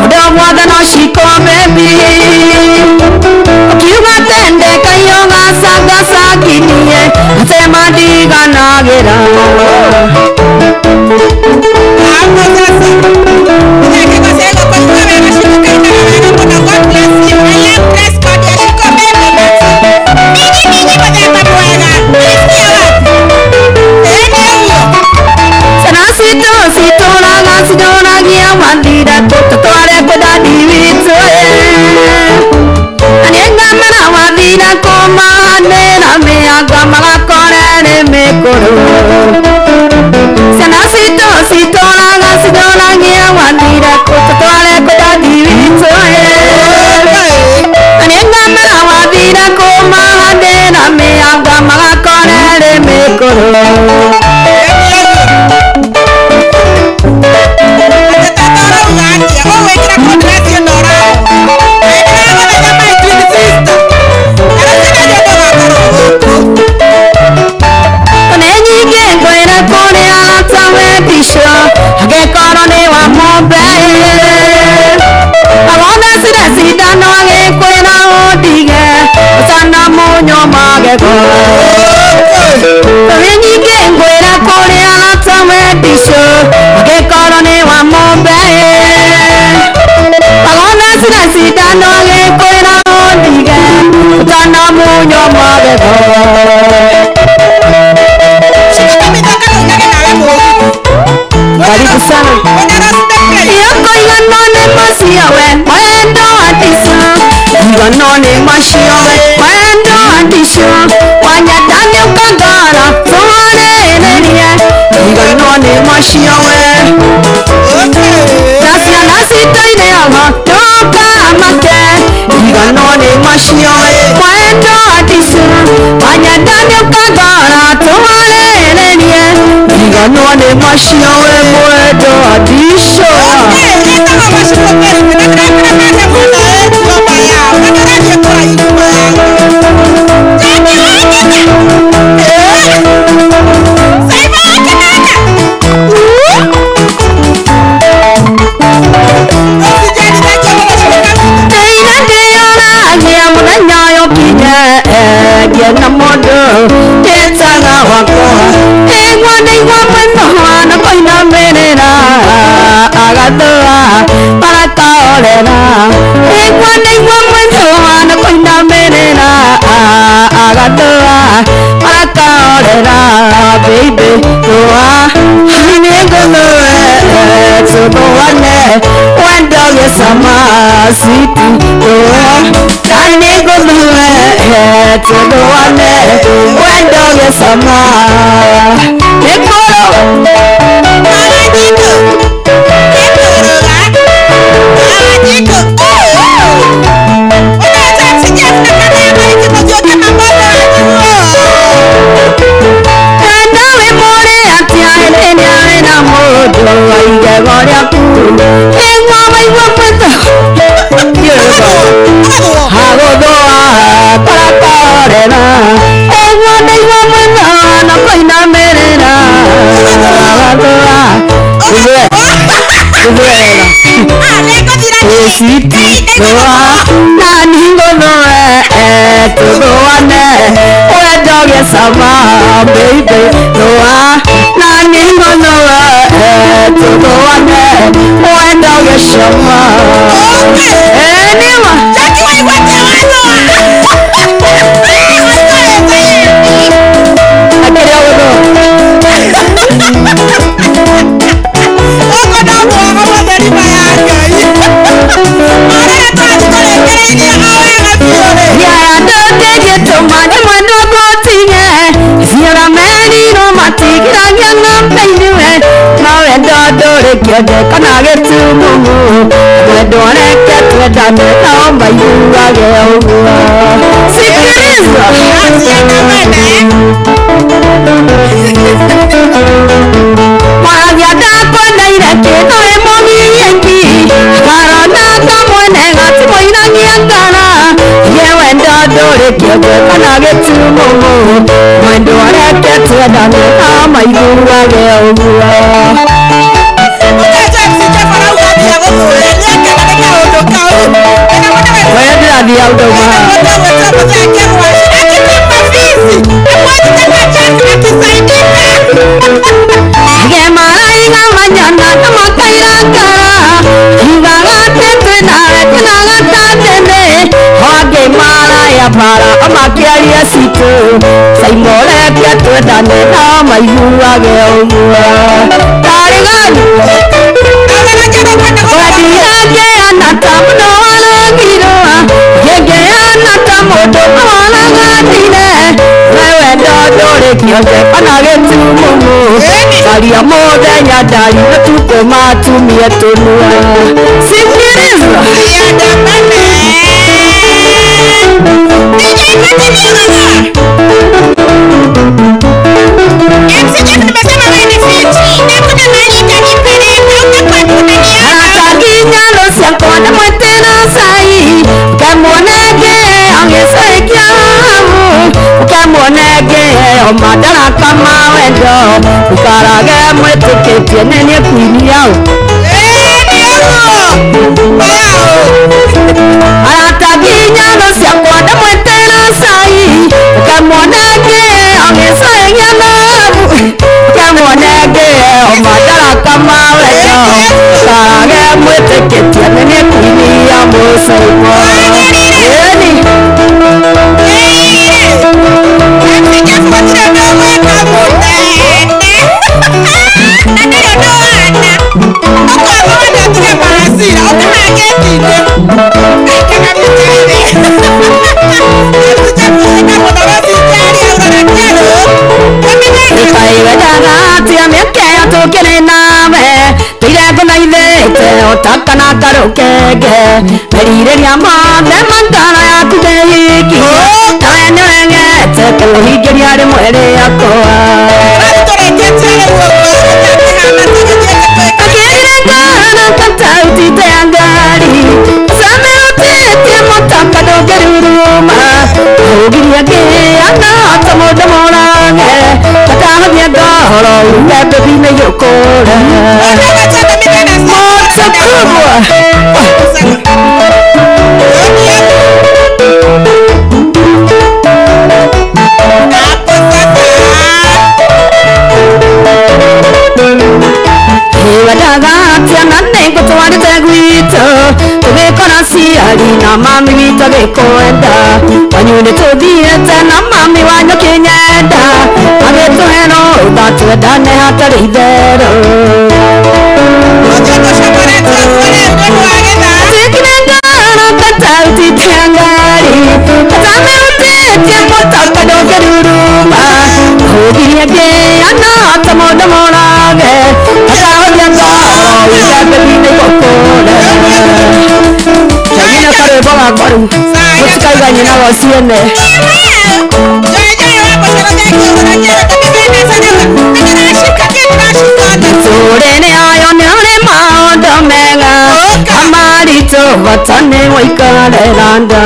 [SPEAKER 8] Ndũgwatha no Shiko baby Ũkiuga atĩ ndĩkaiyũ gacangacangirie Atĩ mandiganagĩra
[SPEAKER 9] Hapo sasa. Ndakekosea kũigua wega Shiko kainaga wega mũno. God bless you. I love dress code ya Shiko baby. Mingi mingi mũthemba mwega. Ulisikia wapi? Ĩĩ nĩ ũguo.
[SPEAKER 8] Ciana citũ citũraga cinyoragia mathira tũtware kwĩ dadi witũ Na nĩngamera wathira kũmahanĩra mĩanga magakore nĩ mĩkũrũ Ciana citũ citũraga cinyoragia mathira tũtware kwĩ dadi witũ Na nĩngamera wathira kũmahanĩra mĩanga magakore nĩ mĩkũrũ
[SPEAKER 9] Atĩ tata ũrauga atĩa? Ũgwĩkĩra kondress ĩno ũrahũra. Ĩ ndĩragũthaitha my twin sister. Na rũciũ nĩ tũgakorwo gũkũ.
[SPEAKER 8] Nĩ nyingĩ ngwĩra kũrĩa arata wendisho angĩkorwo nĩ wa mũmbe Awona cire cindano agĩkwĩra ũndige ũcana mũnyũ magego Nĩ nyingĩ ngwĩra kũrĩa arata wendisho angĩkorwo nĩ wa mũmbe Awona cire cindano agĩkwĩra ũndige ũcana mũnyũ magego
[SPEAKER 9] Shiko kamĩthaka tũinage nawe mũgithi.
[SPEAKER 8] Karibu sana.
[SPEAKER 9] Mwena Rose the Praise.
[SPEAKER 8] Yokoigano nĩ macio we mwendo atico Igano nĩ macio we mwendo atico Wanyenda nĩ ũkangara tũharĩrĩrie Igano nĩ macio we
[SPEAKER 9] Okay.
[SPEAKER 8] Na ciana citũ irĩaga ndũkamake Igano nĩ macio we mwendo atico Wanyenda nĩ ũkangara tũharĩrĩrie Igano nĩ macio we mwendo atico
[SPEAKER 9] Okay, ĩtagwo Mashiko baby. Na ndĩrakena mate mũno ĩ ngoma yao. Na ndĩrathiĩ kũraihu wega. Jackie Wangita. Simon wa Kĩnanda. Usijali, thank you mũno Shiko Kamĩtĩ.
[SPEAKER 8] Ndĩire ndĩyoragia mũthenya ũyũ ũkinye ngĩe na mũndũ ndĩtaga wakwa Igua ndaigua mwĩthũa na kũinamĩrĩra agathũa barakaorera Igua ndaigua mwĩthũa na kũinamĩrĩra agathũa barakaorera Baby thũa nĩngũthũe tũthũane wendo gĩcama sweet thũa na nĩngũthũe tũthũane wendo gĩcama Nĩkũrũ
[SPEAKER 9] Mama Jiko. Nĩkũrũga. Mama Jiko. Ũnacha Jeff na kana ya maiki mũthiũke mamoto wanjiguo.
[SPEAKER 8] Enda wĩ mũrĩ atĩa hĩndĩ ĩrĩa wĩna mũndũ wa igego rĩaku Igua waigua mwĩthũ
[SPEAKER 9] Agathũo.
[SPEAKER 8] Agũthũa karakorera Igua ndaigua mwĩthũ na kũinamĩrĩra Agathũa Ithue ithue wega
[SPEAKER 9] Ah, nĩngũthira niĩ.
[SPEAKER 8] Sweet thũa na ningũthũe tũthũane wendo gĩcama baby thũa na ningũthũe tũthũane wendo gĩcama
[SPEAKER 9] Okay.
[SPEAKER 8] Ĩ nĩma
[SPEAKER 9] Jackie waigua atĩa wathũa? Waigua
[SPEAKER 8] akĩrĩa gũthũa
[SPEAKER 9] Ũguo no mwogo matheri maya Ngai.
[SPEAKER 8] ndũrĩ kĩonje kana gĩtumumu mwendwa reke twendane nao maiguage ũguo sikiliza mwaragia ndakwendeire kĩndũ ĩmũgiĩki karona kamwene gatimũinagia ngara ye wendo ndũrĩ kĩonje kana gĩtumumu mwendwa reke twendane nao maiguage ũguo. Para amakiaria citũ caimoreke twendane nao maiguage ũguo tarĩ gani wendirangĩana ta mũndũ waragirwo ngĩngĩana ta mũndũ waraganire we wendo ndũrĩ kĩonje kana gĩtumumu caria mũthenya ndari matukũ matumie tũnua sikiliza. Madaraka mawendo ukarage mwĩtĩkĩtie nĩ niĩ queen yao arata nginya thũ ciakwa ndamwĩtĩra cai ũkamwona ngĩheo gĩcai nabu ũkamwona ngĩheo madaraka mawendo ukarage mwĩtĩkĩtie nĩ niĩ queen ya mũcaikwa. Otakana karukenge merirĩria mothe ma ngoro yaku ndĩhingie nawe nĩũregete kũhingĩria rĩmwe rĩakwa akĩrire ngoro katautite ya ngari came ũtĩtie mũtaka ndũngĩruruma ũgirie ngĩana ta mũndũ mũrage katahothia ngoro uge mbĩbi nĩigũkũra. Na mami witũ agĩkwenda wanyu nĩtũthiĩte na mami wanyu kĩnyenda agĩtũhe rũtha twendane hatarĩ itherũ. Tikire ngoro katautite ngari katamĩrutĩtie mũtaka ndũngĩruruma ũgirie ngĩana ta mũndũ mũrage katahothia ngoro uge mbĩbi nĩigũkũra. Nyina karwĩmbo gakwa rĩu mũtikaiga nyina wa ciene. Tũrĩrĩ ayo nĩ ũrĩ maũndũ mega amaritũ bata nĩ gũikarĩra nda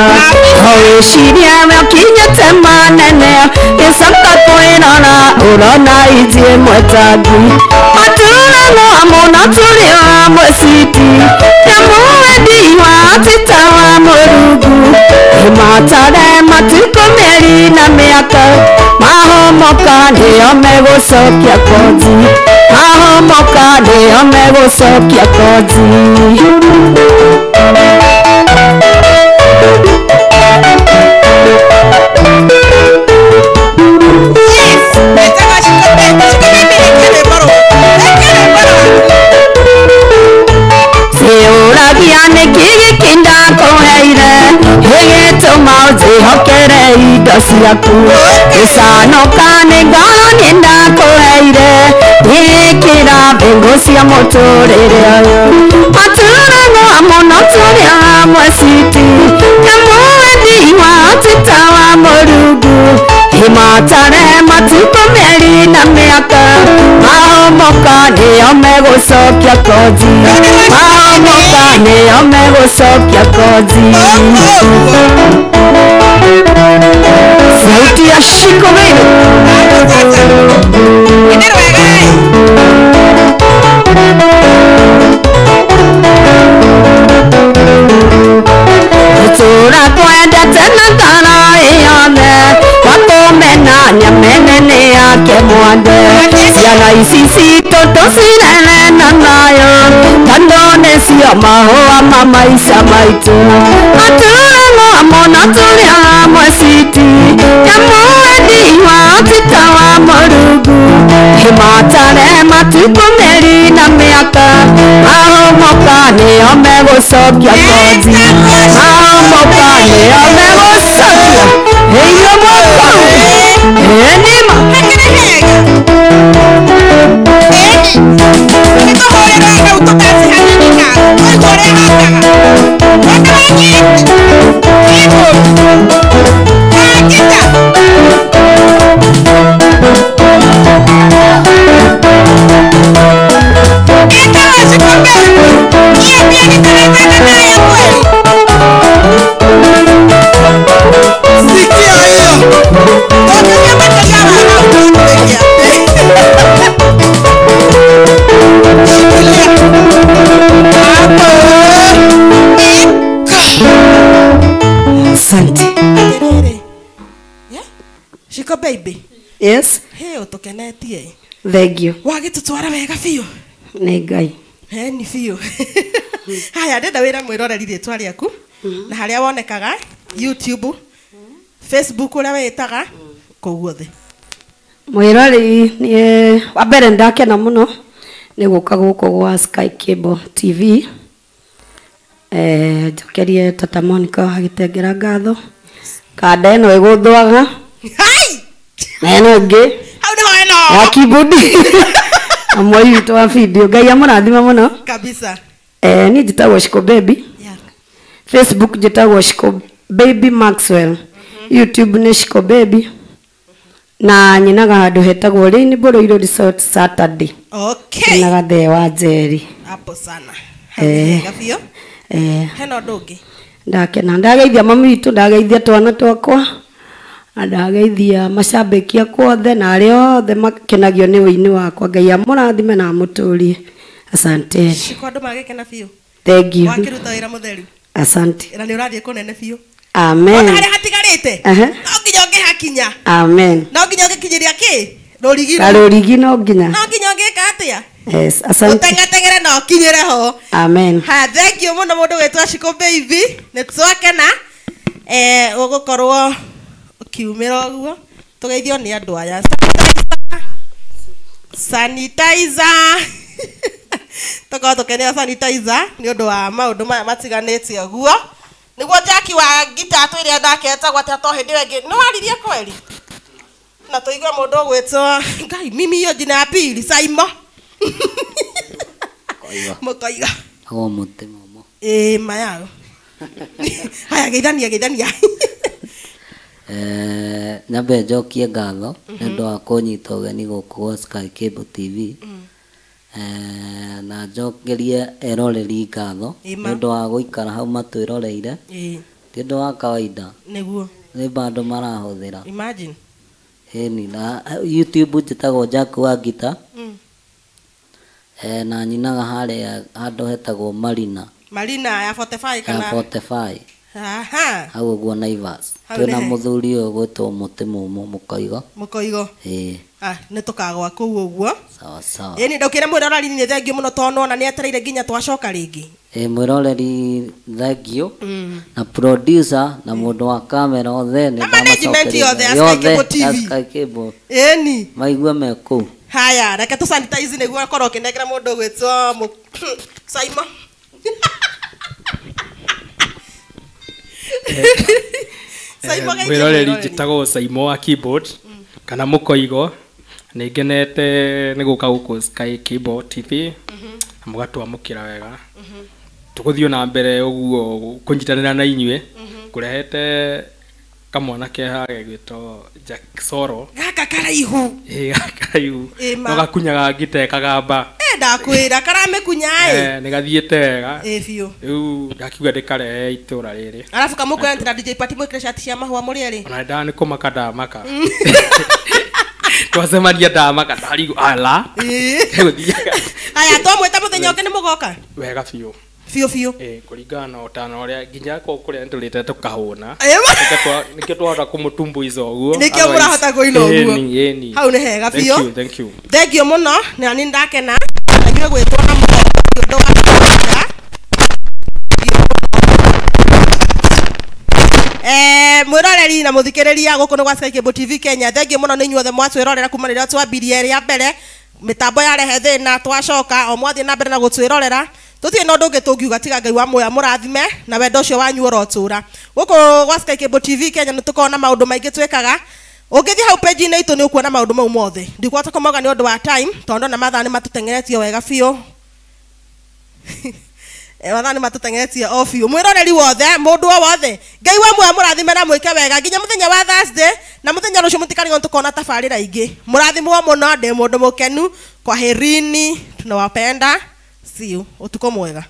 [SPEAKER 8] ũgĩciria we ũkinyĩte manene gĩcoka kwĩrora ũrona ithiĩ mwetangi maturagwo mũno tũrĩ wa mũciti na mũwendi wa tita wa mũrungu matare matukũ mĩeri na mĩaka mahomoka nĩo megũcokia koti mahomoka nĩo megũcokia koti. Ciũragia nĩkĩ gĩkĩ ndakũheire gĩgĩtũma ũnjĩhokere indo indo ciaku gĩcanoka nĩ ngoro niĩ ndakũheire ĩkĩra mbĩngũ cia mũtũrĩre ũyũ maturagwo mũno tũrĩ hamwe citi nyamũethi wa tita wa Mũrungu himatare matukũ mĩeri na mĩaka mahomoka nĩo megũcokia kothi mahomoka nĩo megũcokia kothi. Sauti ya Shiko Baby. Tũra twendete na ngoro yothe wakũmena nyamene nĩ yake mwande ciana ici citũ tũcirere na thayũ tondũ nĩcio mahũa ma maica maitũ maturagwo mũno tũrĩ hamwe citi nyamũendi wa tita wa Mũrungu himatare matukũ mĩeri na mĩaka mahomoka nĩo megũcokia kothi mahomoka nĩo megũcokia ĩyo mwaka ĩnima Asante.
[SPEAKER 9] Shiko Baby.
[SPEAKER 8] Yes.
[SPEAKER 9] Hey, utukenetie.
[SPEAKER 8] Thank you.
[SPEAKER 9] Wagĩtũtwara wega biũ.
[SPEAKER 8] Nĩ Ngai.
[SPEAKER 9] Ni biũ. Haya, ndenda wĩra mwĩroreri rĩtwa rĩaku na harĩa wonekaga YouTube, Facebook ũrĩa wĩtaga kũu guothe.
[SPEAKER 8] Mwĩroreri niĩ wa mbere ndakena mũno nĩ gũka gũkũ gwa Sky Cable TV. Njokerie tata Monica agĩtengera ngatho kanda ĩno ĩgũthwaga na ĩno ĩngĩ
[SPEAKER 9] hau nĩho ĩno
[SPEAKER 8] ya keyboard na mwoi witũ wa video. Ngai amũrathime mũno
[SPEAKER 9] kabisa.
[SPEAKER 8] Niĩ njĩtagwo Shiko Baby.
[SPEAKER 9] Yeah.
[SPEAKER 8] Facebook njĩtagwo Shiko Baby Maxwell. YouTube nĩ Shiko Baby na nyinaga handũ hetagwo Rainbow Royal Resort Saturday.
[SPEAKER 9] Okay.
[SPEAKER 8] Nyinaga thee wa Njeri
[SPEAKER 9] hapo sana. Hau biũ. Hena ũndũ ũngĩ
[SPEAKER 8] ndakena ndageithia mami witũ ndageithia twana twakwa na ndageithia macambĩki akwa othe na arĩa othe makenagio nĩ ũini wakwa. Ngai amũrathime na amũtũrie. Asante.
[SPEAKER 9] Shiko andũ magĩkena biũ.
[SPEAKER 8] Thank you.
[SPEAKER 9] Wakĩruta wĩra mũtheru.
[SPEAKER 8] Asante.
[SPEAKER 9] Na nĩ ũrathiĩ kũnene biũ.
[SPEAKER 8] Amen.
[SPEAKER 9] Ona harĩa hatigarĩte no nginya ũngĩhakinya.
[SPEAKER 8] Amen.
[SPEAKER 9] No nginya ũngĩkinyĩria kĩ rũrigi.
[SPEAKER 8] Karũrigi no nginya.
[SPEAKER 9] No nginya ũngĩka atĩa?
[SPEAKER 8] Yes, asante.
[SPEAKER 9] Ũteng'ateng'ere na ũkinyĩre ho.
[SPEAKER 8] Amen.
[SPEAKER 9] Ha, thank you mũno mũndũ wĩtwa Shiko Baby. Nĩ twakena ũgũkorwo ũkiumĩra ũguo tũgeithio nĩ andũ aya. Sanitizer. Tũkorwo tũkenera sanitizer nĩ ũndũ wa maũndũ maya matiganĩte ũguo. Nĩguo Jackie wa ngita twĩre nake etagwo atĩa to hĩndĩ ĩyo ĩngĩ nĩ waririe kweri na tũigue mũndũ ũgwĩtwo Ngai mimi hiyo jina ya pili Saimo Mũkoiga
[SPEAKER 10] o mũtĩ mũmũ
[SPEAKER 9] ĩĩ mayao. Haya geithania geithania.
[SPEAKER 10] Nyambe njokie ngatho nĩ ũndũ wa kũnyita ũgeni gũkũ gwa Sky Cable TV. Na njokerie eroreri ngatho nĩ ũndũ wa gũikara hau matwĩroreire. Ti ũndũ wa kawaida.
[SPEAKER 9] Nĩguo
[SPEAKER 10] nĩ bado marahũthĩra.
[SPEAKER 9] Imagine.
[SPEAKER 10] Ĩni na YouTube njĩtagwo Jack wa Ngita. Na nyinaga harĩa handũ hetagwo Marina.
[SPEAKER 9] Marina ya 45 kana?
[SPEAKER 10] Ya 45.
[SPEAKER 9] Aha.
[SPEAKER 10] Hau ũguo Naivas. Twĩna mũthuri ũyũ ũgwĩtwo mũtĩ mũmũ Mũkoigo.
[SPEAKER 9] Mũkoigo.
[SPEAKER 10] Ĩĩ.
[SPEAKER 9] Ah, nĩ tũkagwa kũu ũguo.
[SPEAKER 10] Sawa sawa.
[SPEAKER 9] Ĩni ndũkĩre mwĩroreri nĩ thengiũ mũno tondũ nona nĩ etereire nginya twacoka rĩngĩ.
[SPEAKER 10] Ĩĩ mwĩroreri thengiũ na producer na mũndũ wa kamera othe nĩ
[SPEAKER 9] management yothe ya Sky Cable TV.
[SPEAKER 10] Sky Cable.
[SPEAKER 9] Ĩni.
[SPEAKER 10] Maigue me kũu.
[SPEAKER 9] Haya, reke tũ sanitize nĩguo akorwo ũkĩnengera mũndũ ũgwĩtwo Saimo.
[SPEAKER 11] Mwĩroreri njĩtagwo Saimo wa keyboard kana mũkoigo. Nĩ ngenete nĩ gũka gũkũ Sky Cable TV na mũgatwamũkĩra wega. Tũgũthiĩ na mbere ũguo kũnyitanĩra na inyuĩ kũrehete kamwana ke haha gegwĩtwo Jack Soro.
[SPEAKER 9] Gaka karaihu.
[SPEAKER 11] Ĩĩ gaka karaihu. No gakunyaga ngita kagamba.
[SPEAKER 9] Ndakwĩra karamĩkunya ĩ.
[SPEAKER 11] Nĩ gathiĩte wega.
[SPEAKER 9] Ĩ biũ.
[SPEAKER 11] Rĩu ndakiuga ndĩkarehe itũra rĩrĩ.
[SPEAKER 9] Arabu kamũkwĩra na DJ Party mwĩkĩre cati cia mahũa mũrĩ erĩ.
[SPEAKER 11] Ona nda nĩ kũmaka ndamaka. Twacemania ndamaka ndarigwo ala.
[SPEAKER 9] Aya twamwĩta mũthenya ũngĩ nĩ mũgoka?
[SPEAKER 11] Wega biũ.
[SPEAKER 9] Biũ biũ.
[SPEAKER 11] Kũringana na ũtana ũrĩa nginya kũu kũrĩa nĩtũrĩte tũkahũna. Nĩkĩo twahota kũmũtumbuiza ũguo.
[SPEAKER 9] Nĩkĩo mũrahota kũina ũguo. Hau nĩ hega biũ.
[SPEAKER 11] Thank you.
[SPEAKER 9] Thank you mũno na nĩ ndakena. Na inyuĩ gwĩtwo na mũgongo ti ũndũ wa kawaida. Mwĩroreri na mũthikĩrĩria gũkũ nĩ gwa Sky Cable TV Kenya. Thank you mũno nĩ inyuothe mwatwĩrorera kuma rĩrĩa twambirie rĩa mbere. Mĩtambo yarehe thĩna twacoka o mwathiĩ na mbere na gũtwĩrorera. Tũtirĩ na ũndũ ũngĩ tũngiuga tiga Ngai wa muoyo mũrathime na wendo ũcio wanyu ũrotũra. Gũkũ gwa Sky Cable TV Kenya nĩ tũkoragwo na maũndũ maingĩ twĩkaga. Ũngĩthiĩ hau page-inĩ itũ nĩ ũkuona maũndũ mau mothe. Ndikuhota kũmauga nĩ ũndũ wa time tondũ ndona mathaa nĩ matũteng'eretie wega biũ. Mathaa nĩ matũteng'eretie o biũ. Mwĩroreri wothe, mũndũ o wothe, Ngai wa muoyo mũrathime na mwĩke wega nginya mũthenya wa Thursday na mũthenya rũciũ mũtikarigwo nĩ tũkona tabarĩra ingĩ. Mũrathimwo mũno, ndĩ mũndũ mũkenu. Kwaherini, tunawapenda. See you. Ũtukũ mwega.